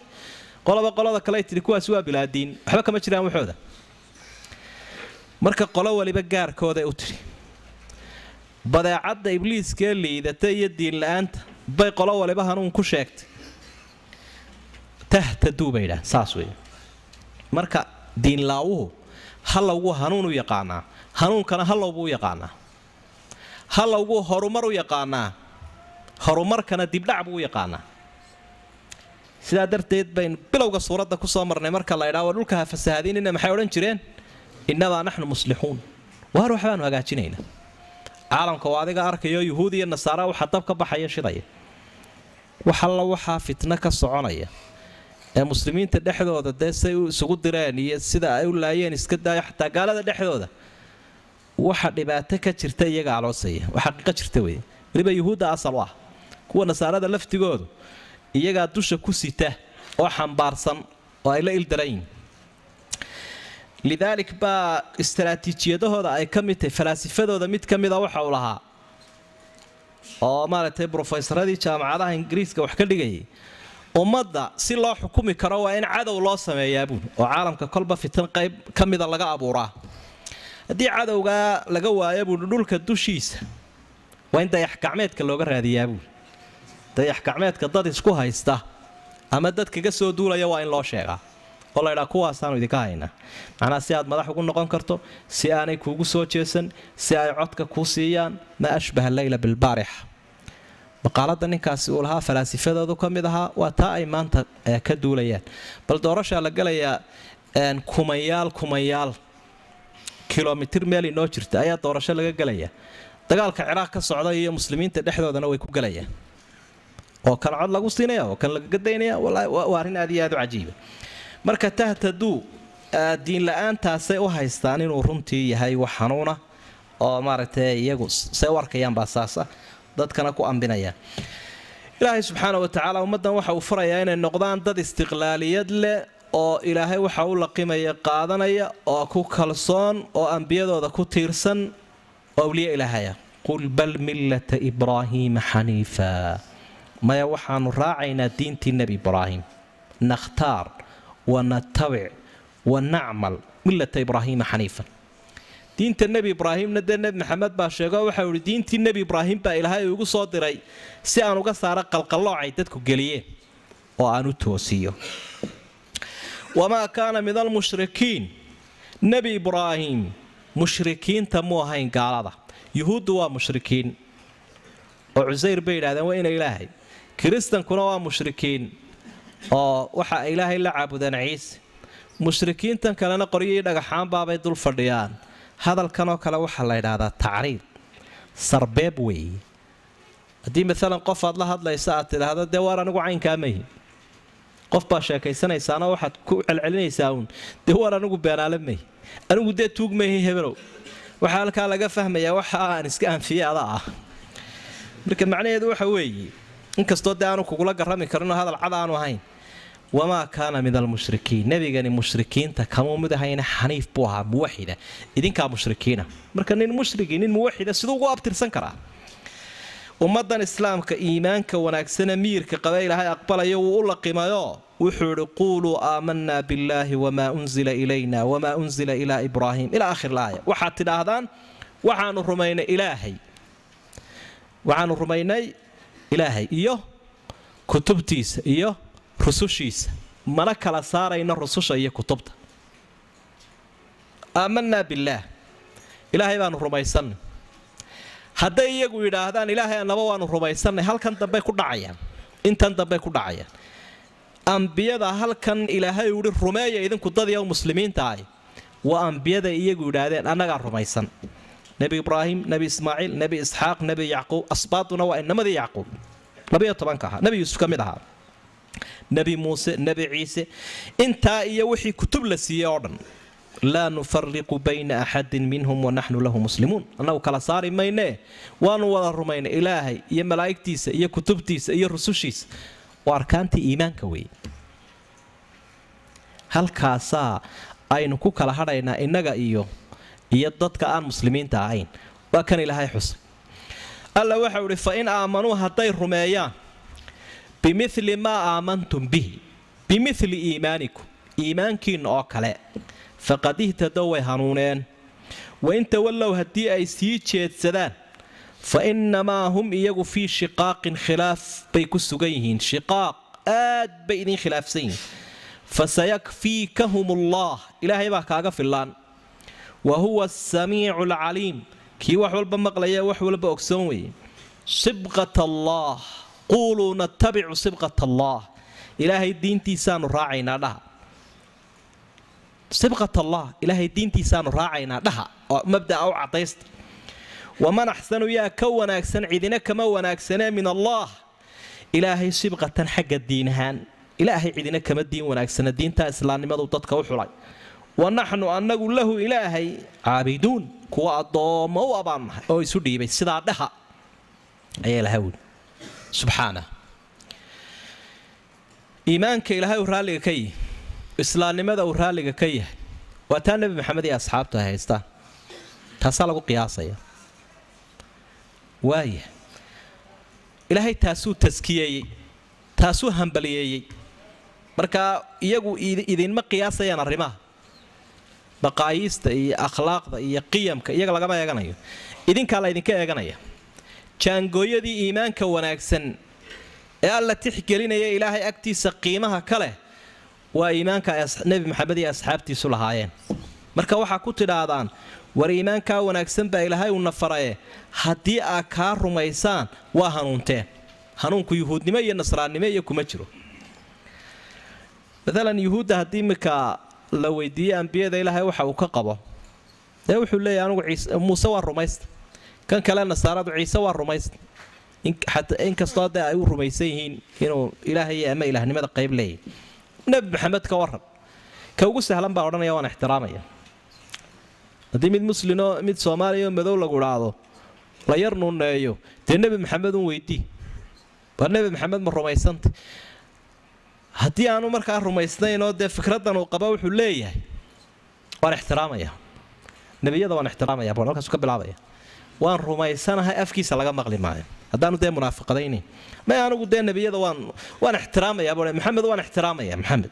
Qoloba qolada kale ay tidhi kuwaasi waa bilaadiin, waxba kama jiraan waxooda. Marka qolo waliba gaarkooday u tidhi badeecadda ibliiskee liidata iyo diin la-aanta bay qolo waliba hanuun ku sheegtay. Tahtaduu bay idhaah, saas weeye. Marka diinlaawuhu halowguu hanuun u yaqaanaa, hanuunkana halowbuu u yaqaanaa, halowguu horumar u yaqaanaa, horumarkana dibdhac buu u yaqaanaa. Sidaa darteed baynu bilowga suuradda ku soo marnay, marka la idhaha waa dhulka ha fasahadinina, maxay odhan jireen? Innamaa naxnu muslixuun, Waar waxbaanu hagaajinaynaa. Caalamka oo adiga arkayo yuhuud iyo nasaara waxa dab ka baxaya shidaya. Wax alla waxaa fitno ka soconaya ee muslimiinta dhexdooda dee say isugu direen iyo sida ay u laayeen iska daayo, xataa gaalada dhexdooda waxa dhibaato ka jirta iyaga aloosaya, wax xaqiiqo jirta weeye. Weliba yuhuudda asal u ah, kuwa nasaarada laftigoodu iyagaa dusha ku sita oo xambaarsan oo ay la ildaran yihin. Lidaalik baa istaraatiijiyadahooda ay ka mid tahay, falaasifadooda mid ka mida waxa uu lahaa oo maaragtay brofesaradii jaamacadaha Ingiriiska wax ka dhigayay, ummadda si loo xukumi karo waa in cadow loo sameeyaa buul, oo caalamka kolba fitan qayb ka mida laga abuuraa. Haddii cadowgaa laga waayo buui dhulka dushiisa waa in dayax gacmeedka looga raadiyaa buul. Dayax gacmeedka dad isku haysta ama dad kaga soo duulaya waa in loo sheegaa oo la ydhaa kuwaasaanu idinka haynaa, macnaa si aad madax ugu noqon karto, si aanay kuugu soo jeesan, si ay codka kuu siiyaan. Maa ashbaha leyla bilbaarixa. Maqaalada ninkaasi uu lahaa falaasifadoodu ka mid ahaa waa taa ay maanta ka duulayaan. Bal doorashaa la galayaa, kumayaal kumayaal kilomitir meel inoo jirta ayaa doorasho laga gelayaa. Dagaalka Ciraaq ka socda iyo muslimiinta dhexdoodana way ku gelayaan, oo kan cod lagu siinaya oo kan lagaga daynaya. Waa arrin aad iyo aad u cajiiba. Marka tahtaduu diin la-aantaasay u haystaan inuu runtii yahay wax xanuuna oo maaragtay iyagu say u arkayaan baa saasa dadkana ku ambinayaan. Ilaahay subxaana wa tacaala ummaddan waxa uu farayaa inay noqdaan dad istiqlaaliyad leh oo ilaahay waxa u laqimaya qaadanaya oo ku kalsoon oo ambiyadooda ku tiirsan oo awliye ilaahaya. Qul bal millata Ibraahiima xaniifa, maya waxaanu raacaynaa diintii Nebi Ibraahim. Nakhtaar wa natabic wa nacmal millata Ibraahiima xaniifan. Diinta Nebi Ibraahimna dee Nebi Maxamed baa sheego, waxau ihi diintii Nebi Ibraahim baa ilaahay igu soo diray si aan uga saaro qalqalloocay dadku geliyeen oo aan u toosiyo. Wamaa kaana min almushrikiin, Nebi Ibraahim mushrikiinta mu ahayn. Gaalada yuhuuddu waa mushrikiin oo Cusayr bay yidhahdeen waa ina ilaahay. Kiristankuna waa mushrikiin oo waxa ay ilaahay la caabudeen Ciise. Mushrikiintan kalena qoryihii dhagaxaanbaabay dul fadhiyaan. Hadalkanoo kale waxaa la yidhaahdaa tacriid sarbeeb weeye. Haddii maalan qof aad la hadlaysa aad tidhaahdo dee waar anigu caynkaa mahi, qof baa sheekaysanaysaana waxaad ku celcelinaysaa uun dee waar anigu beenaale mahi, anigu dee tuug mahi hebelow, waxaa halkaa laga fahmayaa waxa aan iska anfiyey adaa ah. Marka macnaheedu waxa weeye inkastoo dee aanu kugula garrami karinoo hadal cad aanu ahayn, wamaa kaana min almushrikiin, nebigani mushrikiinta kamuu mid ahayna, xaniif buu ahaa muwaxida, idinkaa mushrikiina. Marka nin mushrigi nin muwaxida siduu ugu abtirsan karaa? Ummadan islaamka iimaanka wanaagsane miyirka qaba ilaahay aqbalayo wuu u laqimayoo wuxuu ihi quuluu aamanaa billaahi wamaa unzila ilayna wamaa unzila ilaa Ibraahim ilaa aakhir laaya. Waxaad tidhaahdaan waxaanu rumaynay ilaahay, waxaanu rumaynay ilaahay iyo kutubtiisa iyo rusushiisa, mana kala saarayno rususha iyo kutubta. Aamanaa billaah, ilaahay baanu rumaysanay. Hadday iyagu yidhaahdaan ilaahay annaba waanu rumaysanay, halkan dambey ku dhacayaan, intan dambey ku dhacayaan. Ambiyada halkan ilaahay uhi rumeeya idinku dadya muslimiinta ahi waa ambiyada iyagu yidhaahdeen annagaa rumaysan. Nebi Ibraahim, Nebi Ismaaciil, Nebi Isxaaq, Nebi Yacquub, asbaaduna waa inamadii Yacquub 12-ka ahaa, Nebi Yuusuf ka mid ahaa, Nebi Muuse, Nebi Ciise, intaa iyo wixii kutub la siiyey oo dhan. Laa nufariqu bayna axadin minhum wanaxnu lahu muslimuun, annagu kala saari maynee waanu wada rumaynay ilaahay iyo malaa'igtiisa iyo kutubtiisa iyo rusushiisa. Waa arkaantii iimaanka weeye. Halkaasaa aynu ku kala hadhaynaa innaga iyo dadka aan muslimiinta ahayn. Waa kan ilaahay xusay. Alla waxau ihi fa in aamanuu, hadday rumeeyaan, bimili maa aamantum bihi, bimili iimaanikum, iimaankiinna oo kale, faqad ihtadow, way hanuuneen. Wain tawallow, haddii ay sii jeedsadaan, fa innamaa hum, iyagu fii shiqaaqin, khilaaf bay ku sugan yihiin, shiqaaq aad bay idin khilaafsan yihiin. Fasayakfiikahum allaah, ilaahay baa kaaga fillaan. Wa huwa asamiicu alcaliim, kii wax walba maqlaya wax walba ogsoon weeye. Sibqat allaah, quuluu natabicu sibqat allaah, ilaahay diintiisaanu raacaynaa dhaha. Sibqat allah, ilaahay diintiisaanu raacaynaa dhaha oo mabda'a u cadaysta. Waman axsanu, yaa ka wanaagsan, cidina kama wanaagsanee, min allah ilaahay sibqatan, xagga diin ahaan ilaahay cidina kama diin wanaagsana. Diintaa islaamnimadu dadka u xulay. Wa naxnu annagu lahu ilaahay caabiduun, kuwa addoommo u abaannahay oo isu dhiibay. Sidaa dhaha ayaa ilahay wuli subxaana. Iimaanka ilaahay uu raalliga ka yihi, islaamnimada uu raalliga ka yahay, waa taa Nebi Maxamed iyo asxaabtu ay haystaan, taasaa lagu qiyaasaya. Waaya ilaahay taasuu taskiyeeyey, taasuu hambaliyeeyey. Markaa iyagu idinma qiyaasayaan arrimaha maqaayiista iyo akhlaaqda iyo qiyamka, iyaga lagama eeganayo, idinkaa la ydinka eeganaya. Jaangooyadii iimaanka wanaagsan ee alla tixgelinaya ilaahay agtiisa qiimaha ka leh waa iimaanka ay Nebi Maxamed iyo asxaabtiisu lahaayeen. Marka waxaa ku tidhaahdaan, war iimaankaa wanaagsan baa ilaahay uuna faraye, haddii aad kaa rumaysaan waa hanuunteen. Hanuunku yuhuudnimo iyo nasraannimo iyo kuma jiro. Maalan yuhuudda haddii iminka la weydiiyey ambiyada ilaahay waxa uu ka qabo, dee wuxuu leeyahy anugu Muuse waa rumaysta, kan kale nasaaradu Ciise waa rumaysta, inkastoo dee ay u rumaysan yihiin inuu ilaahay ama ilaahnimada qayb leeyahy. Nebi Maxamed ka waran? Ka ugu sahlan baa odhanaya waan ixtiraamaya. Haddii mid muslinoo mid soomaaliya oo madow lagu idhaahdo la yar nuuneeyo, dee Nebi Maxamed un weydii, waa Nebi Maxamed ma rumaysanta? Haddii aanu markaa rumaysnayn oo dee fikraddan uu qaba, wuxuu leeyahay waan ixtiraamaya nebiyada, waan ixtiraamaya baan halkaasu ka bilaabaya, waan rumaysanahay afkiisa laga maqli maayo haddaanu dee munaafiqadaynayn. May, anigu dee nebiyada waan ixtiraamaya buu, Maxamed waan ixtiraamaya, Maxamed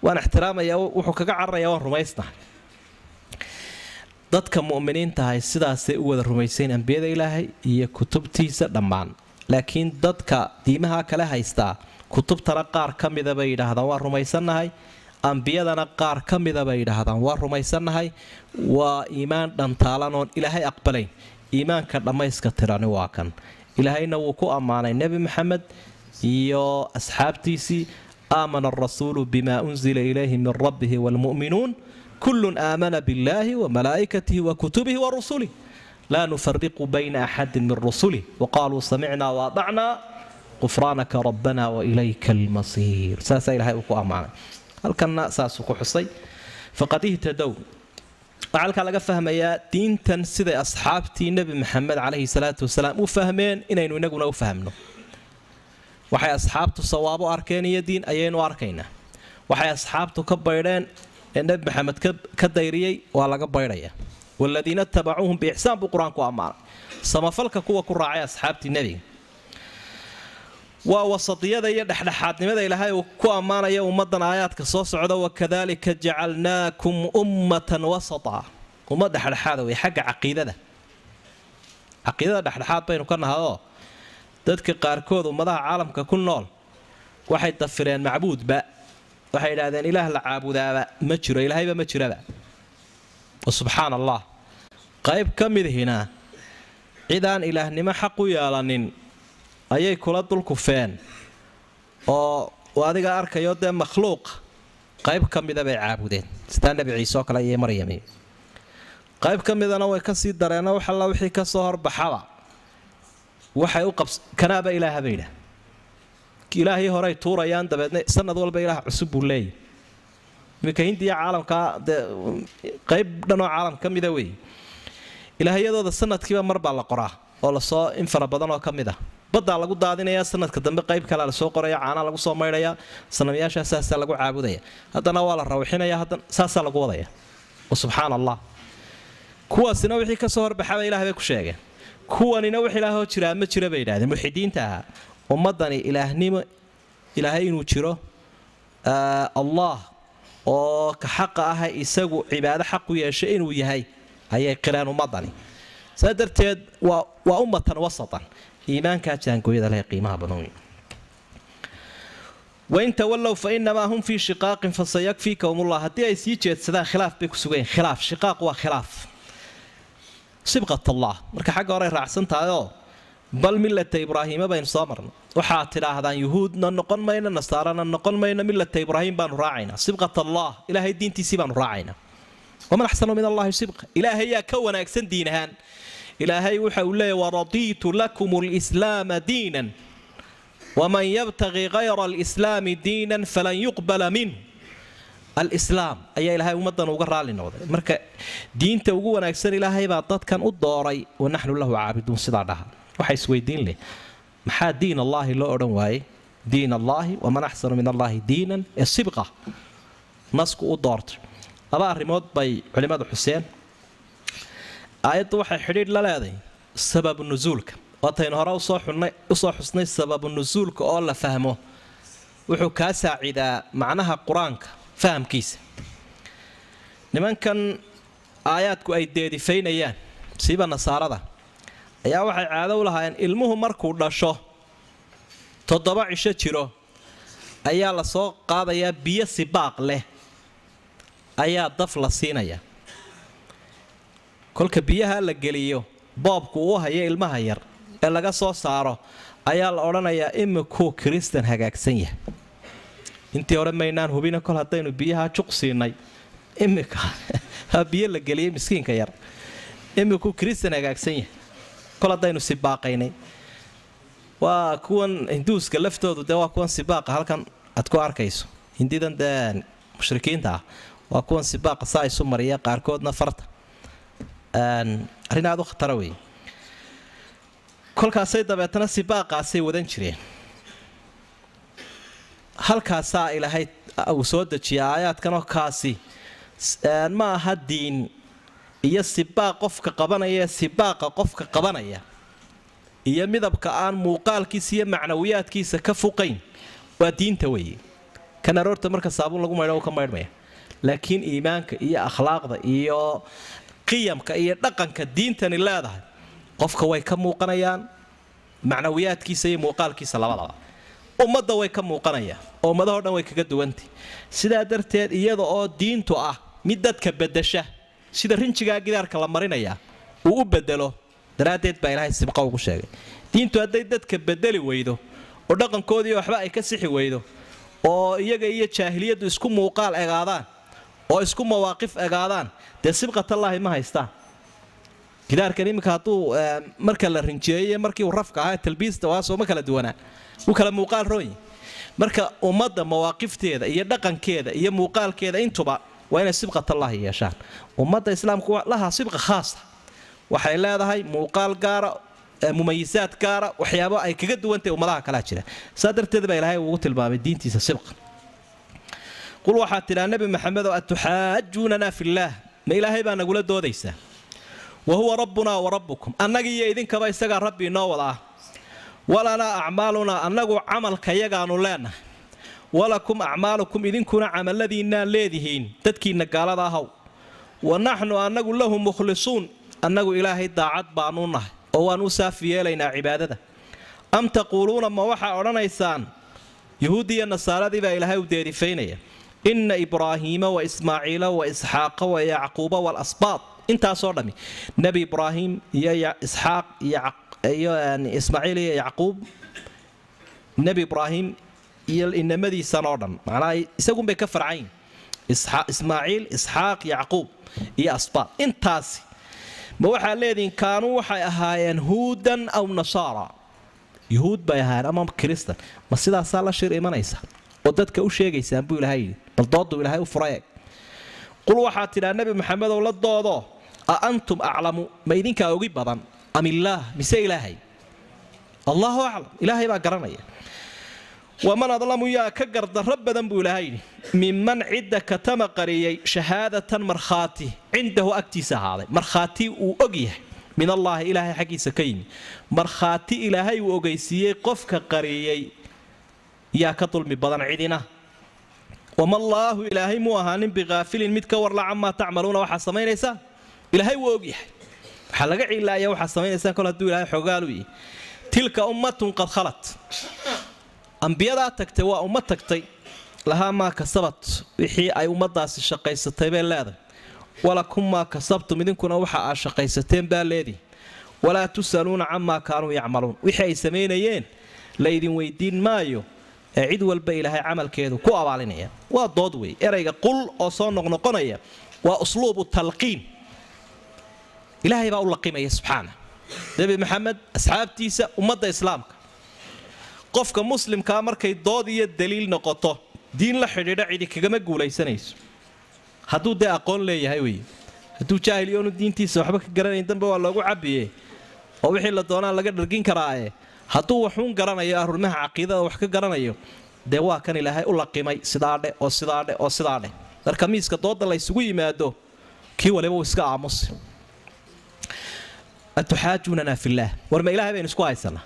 waan ixtiraamaya, wuxuu kaga cararaya waan rumaysnahay. Dadka mu'miniintahay sidaasay u wada rumaysayn ambiyada ilaahay iyo kutubtiisa dhammaan. Laakiin dadka diimaha kale haystaa kutubtana qaar ka mida bay yidhaahdaan waa rumaysannahay, ambiyadana qaar ka mida bay yidhaahdaan waa rumaysannahay. Waa iimaan dhantaalan oon ilaahay aqbalayn. Iimaanka dhammayska tirani waa kan ilaahayna wuu ku ammaanay Nebi Maxamed iyo asxaabtiisii: aamana arasuulu bima unzila ilayhi min rabbihi waalmu'minuun kullun aamana biاllahi wamalaa'ikatihi wakutubihi warusulih laa nufariqu bayna axadin min rusulih waqaaluu samicnaa waadacnaa qufraanaka rabbana wailayka almasiir. Saasaa ilahay uu ku ammaanay, halkanna saasuu ku xusay faqad ihtadow. Waxaa halkaa laga fahmayaa diintan siday asxaabtii Nebi Maxamed calayhi salaatu wasalaam u fahmeen inaynu inaguna u fahmno. Waxay asxaabtu sawaabo arkeen iyo diin ayaynu arkaynaa. Waxay asxaabtu ka baydheen ee Nebi Maxamed ka dayriyey waa laga baydhaya. Waaladiina tabacuuhum biixsaan buu qur-aanku ammaanay, samafalka kuwa ku raacay asxaabtii nebiga. Waa wasadiyada iyo dhexdhexaadnimada ilaahay uu ku ammaanaya ummaddan aayaadka soo socda: wakadalika jacalnaakum ummatan wasata. Ummad dhexdhexaada wey xagga caqiidada. Caqiidada dhexdhexaad baynu ka nahayoo dadka qaarkood ummadaha caalamka ku nool waxay dafireen macbuudba, waxay idhaahdeen ilaah la caabudaaba ma jiro, ilaahayba ma jiraba, subxaan allah. Qayb ka midihina cid aan ilaahnimo xaq u yeelanin ayay kula dulkufeen oo adiga arkayo dee makhluuq qayb ka mida bay caabudeen, sitaa Nebi Ciise oo kale iyo Maryami. Qayb ka midana way kasii dareeno, wax alla wixii kasoo horbaxaba waxay u qabs kanaaba ilaaha bay yidhaah, ilaahii horey tuurayaan, dabeedna sanad walba ilaah cusub buu leeyahy. Iminka hindiya caalamkaa dee qayb dhanoo caalam ka mida wey, ilaahyadooda sanadkiiba mar baa la qoraa oo lasoo in fara badan oo ka mid ah baddaa lagu daadinayaa, sanadka dambe qayb kalea lasoo qoraya, caanaa lagu soo maydhaya, sanamyaashaa saasaa lagu caabudaya, haddana waa la rawxinaya, haddana saasaa lagu wadaya. Subxaan allah. Kuwaasina wixii kasoo horbaxaba ilaah bay ku sheegeen, kuwanina wax ilaahoo jiraa ma jira bay yidhahdeen mulxidiinta ahaa. Ummadani ilaahnimo ilaahay inuu jiro, allah oo ka xaqa ah isagu cibaado xaq u yeeshay inuu yahay ayay qireen ummadani. Saa darteed waa ummatan wasatan, iimaankaa jaangooyada leh qiimaha badan wey. Wain tawallow fa inamaa hum fii shiqaaqin fasayakfiikahumullah. Haddii ay sii jeedsadaan khilaaf bay ku sugan yihin. Khilaaf, shiqaaq waa khilaaf. Sibqat allah marka xagga horey raacsan tahayoo Bal millata Ibraahiima baynu soo marnay. Waxaad tidhaahdaan yuhuudna noqon mayno, nasaarana noqon mayno, millata Ibraahim baanu raacaynaa, sibqat allah, ilaahay diintiisii baanu raacaynaa. Waman axsanu min allahi sibqa, ilaahay yaa ka wanaagsan diin ahaan. Ilaahay waxa uu leeyahy waradiitu lakum alislaama diinan waman yabtaqi kayra alislaami diinan falan yuqbala minh. Alislaam ayaa ilaahay ummaddan uga raalli noqday. Marka diinta ugu wanaagsan ilaahay baa dadkan u dooray, wa naxnu lahu caabiduun sidaa dhaha. Waxa isweydiin leh, maxaa diin allaahi loo odhan waayey? Diin allaahi, waman axsanu min allaahi diinan, ee sibqa nasku u doortay. Laba arrimood bay culimmadu xuseen. Aayaddu waxay xidhiidh la leedahay sababu nusuulka. Waataynu hore usoo xusnay sababu nusuulka oo la fahmo wuxuu kaa saacidaa macnaha qur-aanka fahamkiisa. Nimankan aayaadku ay deedifaynayaan siiba nasaarada ayaa waxay caado u lahaayeen ilmuhu markuu dhasho 7 cisho jiro ayaa la soo qaadayaa biyo sibaaq leh ayaa daf la siinaya. Kolka biyaha la geliyo boobku uu hayo ilmaha yar ee laga soo saaro ayaa la odhanayaa imikuu kiristan hagaagsan yahay. Intii hore maynaan hubina, kol haddaynu biyaha juq siinay imika biyo la geliyey miskiinka yar, imikuu kiristan hagaagsan yahay kol haddaynu sibaaqaynay. Waa kuwan hinduuska laftoodu dee waa kuwan sibaaqa halkan aad ku arkayso. Hindidan dee mushrikiinta ah waa kuwan sibaaqa saa isu mariya, qaarkoodna farta. Arrin aada u khatara weeye. Kolkaasay dabeetana sibaaqaasay wadan jireen. Halkaasaa ilaahay uu soo dejiya aayaadkanoo kaasi ma aha diin iyo sibaaq qofka qabanaya, sibaaqa qofka qabanaya iyo midabka aan muuqaalkiisa iyo macnawiyaadkiisa ka fuqayn waa diinta weeye. Kan aroorta marka saabuun lagu maydho uu ka maydhmaya, laakiin iimaanka iyo akhlaaqda iyo qiyamka iyo dhaqanka diintani leedahay qofka way ka muuqanayaan macnawiyaadkiisa iyo muuqaalkiisa labadaba. Ummadda way ka muuqanayaan oo ummadahoo dhan way kaga duwantay. Sidaa darteed iyada oo diintu ah mid dadka bedesha sida rinjigaa gidaarka la marinayaa uu u bedelo daraaddeed baa ilaahay sibqa ugu sheegay. Diintu hadday dadka bedeli weydo oo dhaqankoodii waxba ay ka sixi weydo oo iyaga iyo jaahiliyaddu isku muuqaal egaadaan oo isku mawaaqif egaadaan, dee sibqatallaahi ma haystaan. Gidaarkan iminka hadduu marka la rinjeeyey markii uu rafka ahaa talbiista waasoo ma kala duwanaa, wuu kala muuqaal roonyi. Marka ummadda mawaaqifteeda iyo dhaqankeeda iyo muuqaalkeeda intuba waa inay sibqatallaahi yeeshaan. Ummadda islaamku lahaa sibqa khaasa, waxay leedahay muuqaal gaara, mumayisaad gaara, waxyaabo ay kaga duwantahay ummadaha kalaa jira. Saa darteed baa ilaahay ugu tilmaamay diintiisa sibqa. Qul waxaad tidhaa Nebi Maxamedow, atuxaajuunanaa fillaah, ma ilaahay baa nagula doodaysaa? Wa huwa rabbunaa wa rabbukum, annaga iyo idinkaba isagaa rabbi inoo wada ah. Walanaa acmaalunaa, annagu camalkayagaanu leenahay. Walakum acmaalukum, idinkuna camaladiinnaa leedihiin dadkiinna gaalada ahaw. Wa naxnu annagu lahu mukhlisuun, annagu ilaahay daacad baanu nahay oo waan u saafi yeelaynaa cibaadada. Am taquuluuna, ma waxaa odhanaysaan yuhuuddi iyo nasaaradii baa ilaahay u deerifaynaya, inna Ibraahiima wa Ismaaciila wa Isxaaqa wa Yacquuba waalasbaad, intaasoo dhammi Nebi Ibraahim iyo Isxaaq iyo Ismaaciil iyo Yacquub, Nebi Ibraahim iyo inamadiisan oo dhan, macnaha isagunbay ka farcayn, Ismaaciil, Isxaaq, Yacquub iyo asbaad, intaasi ma waxaa leedihiin kaanuu waxay ahaayeen huudan aw nasaara, yuhuud bay ahaayeen ama kiristan? Ma sidaasaa la shir imanaysa oo dadka u sheegaysaan buu ilaahay yidhi? Bal dooduu ilaahay u fura eeg. Qul waxaad tidhaa Nebi Maxamedow la doodo, a antum aclamu, ma idinkaa ogi badan, am illaah, mise ilaahay? Allahu aclam, ilaahay baa garanaya. Waman adlamu, yaa ka gardarro badan buu ilaahay yidhi, minman cidda katama qariyey shahaadatan markhaati cindahu agtiisa ahaaday, markhaati uu og yahay min allaahi ilaahay xaggiisa ka yimi, markhaati ilaahay uu ogeysiiyey qofka qariyey yaa ka dulmi badan cidina. Wamallaahu, ilaahay muu ahaanin bikaafilin mid ka warla camaa tacmaluuna, waxaa samaynaysaa ilaahay wuu og yahay. Waxaa laga cilaaya waxaa samaynaysaan kol hadduu ilaahay xogaalu yihi. Tilka ummatun qad khalat, ambiyadaa tagtay waa ummad tagtay, lahaa maa kasabat, wixii ay ummadaasi shaqaysatay bay leedahay. Walakum maa kasabtum, idinkuna waxa aad shaqaysateen baa leedihi. Walaa tusaluuna camaa kaanuu yacmaluun, wixii ay samaynayeen la idin weydiin maayo ee cid walba ilaahay camalkeedu ku abaalinaya. Waa dood wey. Erayga qul oo soo noqnoqonaya waa usluubu talqiin. Ilaahay baa u laqimaya subxaana Nebi Maxamed, asxaabtiisa, ummadda islaamka. Qofka muslimkaa markay dood iyo daliil noqoto diin la xidhiidha cidi kagama guulaysanayso hadduu dee aqoon leeyahay wey. Hadduu jaahil yoonu diintiisa waxba ka garanayn dambe waa loogu cabiye oo wixii la doonaa laga dhargin karaae. Hadduu waxuun garanayo, arrimaha caqiidada wax ka garanayo, dee waa kan ilaahay u laqimay sidaadhe oo sidaadhe oo sidaadhe. Marka miiska dooda la ysugu yimaado kii waliba uu iska aamusi. Atuxaajuunanaa fillaah, war ma ilaahay baynu isku haysanaa?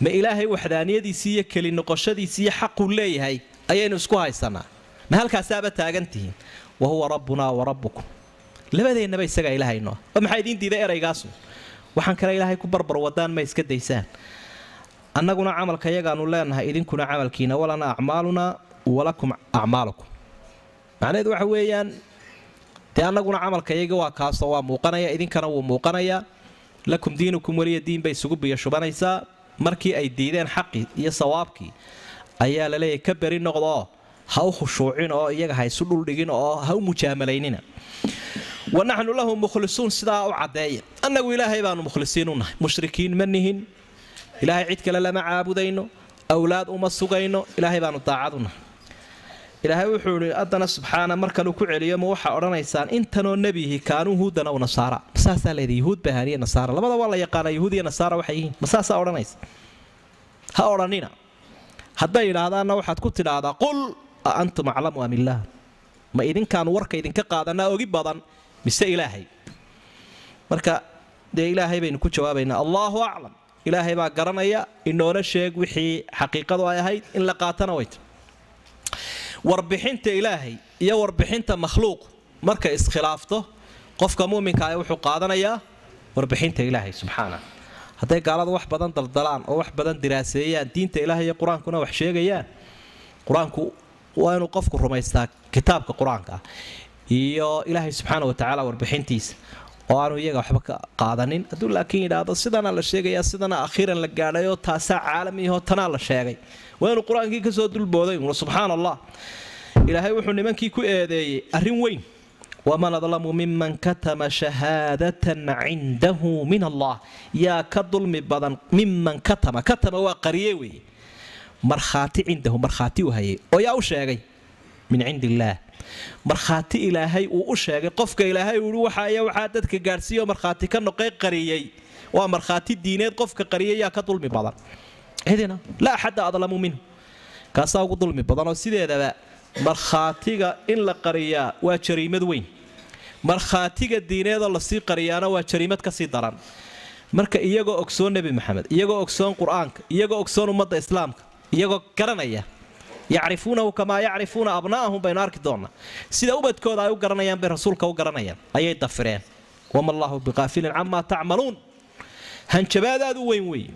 Ma ilaahay waxdaaniyadiisii iyo keli noqoshadiisii iyo xaquu leeyahay ayaynu isku haysanaa? Ma halkaasaaba taagan tihiin? Wa huwa rabbunaa wa rabbukum, labadeennaba isagaa ilaahayno. Oo maxaa idiin diiday eraygaasu? Waxaan kale ilaahay ku barbar wadaan ma iska daysaan? Annaguna camalka yagaanu leenahay, idinkuna camalkiina. Walanaa acmaalunaa walakum acmaalukum. Macnaheedu waxa weeyaan dee annaguna camalka yaga waa kaasoo waa muuqanaya, idinkana wuu muuqanayaa. Lakum diinukum weliya diin bay isugu biyo shubanaysaa. Markii ay diideen xaqii iyo sawaabkii ayaa la leeyahay ka beri noqdaoo ha u khushuucin oo iyaga ha isu dhuldhigin oo ha u mujaamalaynina. Wa naxnu lahu mukhlisuun, sidaa u caddeeya, annagu ilaahay baanu mukhlisiin u nahay, mushrikiin ma nihin, ilaahay cid kale lama caabudayno, awlaad uma sugayno, ilaahay baanu daacad u nahay. Ilaahay wuxuu idhi haddana subxaana markanuu ku celiyo, ma waxaa odhanaysaan intanoo nebihi kaanuu huudan aw nasaara? Masaasaa leedahay? Yuhuud bahaaniya nasaara labada waa la yaqaanaa, yuhuud iyo nasaara waxay yihiin. Ma saasaa odhanaysa? Ha odhanina. Hadday yidhaahdaanna waxaad ku tidhaahdaa qul a antum aclamu am illaah, ma idinkaanu warka idinka qaadanaa ogi badan mise ilaahay? Marka dee ilaahay baynu ku jawaabaynaa, allaahu aclam, ilaahay baa garanaya, inoona sheeg wixii xaqiiqadu ay ahayd in la qaatana wayta. Warbixinta ilaahay iyo warbixinta makhluuq markay iskhilaafto, qofka muuminka ah wuxuu qaadanayaa warbixinta ilaahay subxaana. Hadday gaaladu wax badan daldalaan oo wax badan diraaseeyaan, diinta ilaahay iyo qur-aankuna wax sheegayaan, qur-aanku waa inuu qofku rumaystaa kitaabka qur-aanka ah iyo ilaahay subxaana wa tacaala warbixintiisa oo aanu iyaga waxba ka qaadanin. Hadduu laakiin yidhaahdo sidana la sheegayaa, sidana akhiiran la gaadhayoo taasaa caalamiyaho tanaa la sheegay, waa inuu qur-aankii kasoo dulbooday uun. Subxaana allah, ilaahay wuxuu nimankii ku eedeeyey arrin weyn. Waman adlamu miman katama shahaadatan cindahu min allah, yaa ka dulmi badan miman katama, katama waa qariye weeye, markhaati cindahu, markhaati u hayay oo yaa u sheegay, min cindi illaah, markhaati ilaahay uu u sheegay. Qofka ilaahay uu yihi waxaaya waxaa dadka gaadhsiiyo markhaati ka noqay qariyey, waa markhaati diineed, qofka qariyay yaa ka dulmi badan? Cidina, laa axadda adlamu minhu, kaasaa ugu dulmi badan. Oo sideedaba markhaatiga in la qariyaa waa jariimad weyn, markhaatiga diineedoo lasii qariyaana waa jariimad kasii daran. Marka iyagoo ogsoon Nebi Maxamed, iyagoo ogsoon qur-aanka, iyagoo ogsoon ummadda islaamka, iyagoo garanaya, yacrifuunahu kamaa yacrifuuna abnaa'ahum baynu arki doonnaa, sida ubadkooda ay u garanayaan bay rasuulka u garanayaan, ayay dafireen. Wama allaahu biqaafilin camaa tacmaluun, hanjabaad aad u weyn weeye.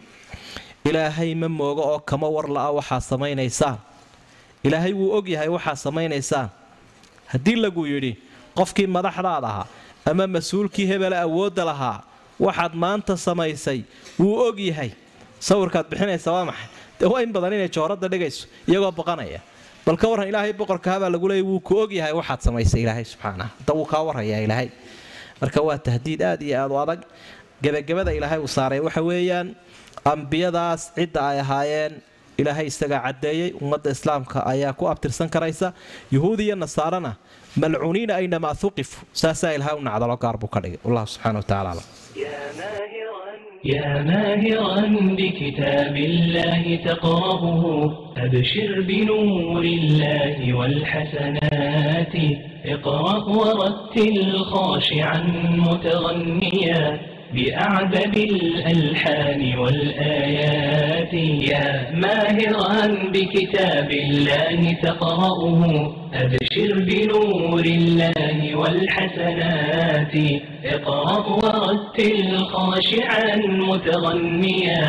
Ilaahay ma moogo oo kama war la'a waxaa samaynaysaan, ilaahay wuu og yahay waxaa samaynaysaan. Haddii lagu yidhi qofkii madaxdaad ahaa ama mas-uulkii hebele awoodda lahaa waxaad maanta samaysay wuu og yahay, sawirkaad bixinaysa waa maxay? Dee waa in badan inay jooradda dhigayso iyagoo baqanaya. Bal ka warran ilaahay boqorkahabaa lagu leeyay wuu ku og yahay waxaad samaysay ilaahay subxaanah, hadda wuu kaa warrayaa ilaahay. Marka waa tahdiid aad iyo aad u adag. Gebagabada ilaahay uu saaray waxa weeyaan ambiyadaas cidda ay ahaayeen ilaahay isagaa caddeeyey, ummadda islaamka ayaa ku abtirsan karaysa. Yuhuud iyo nasaarana malcuuniina aynamaa huqifu, saasaa ilaahay u nacdalo gaar buu ka dhigay. Wallahu subxana wa tacala aclam. يا ماهرا بكتاب الله تقرأه، أبشر بنور الله والحسنات. اقرأ ورتل خاشعا متغنيا بأعذب الألحان والآيات. يا ماهرا بكتاب الله تقرأه، أبشر بنور الله والحسنات. اقرأ ورتل خاشعا متغنيا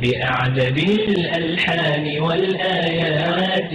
بأعذب الألحان والآيات.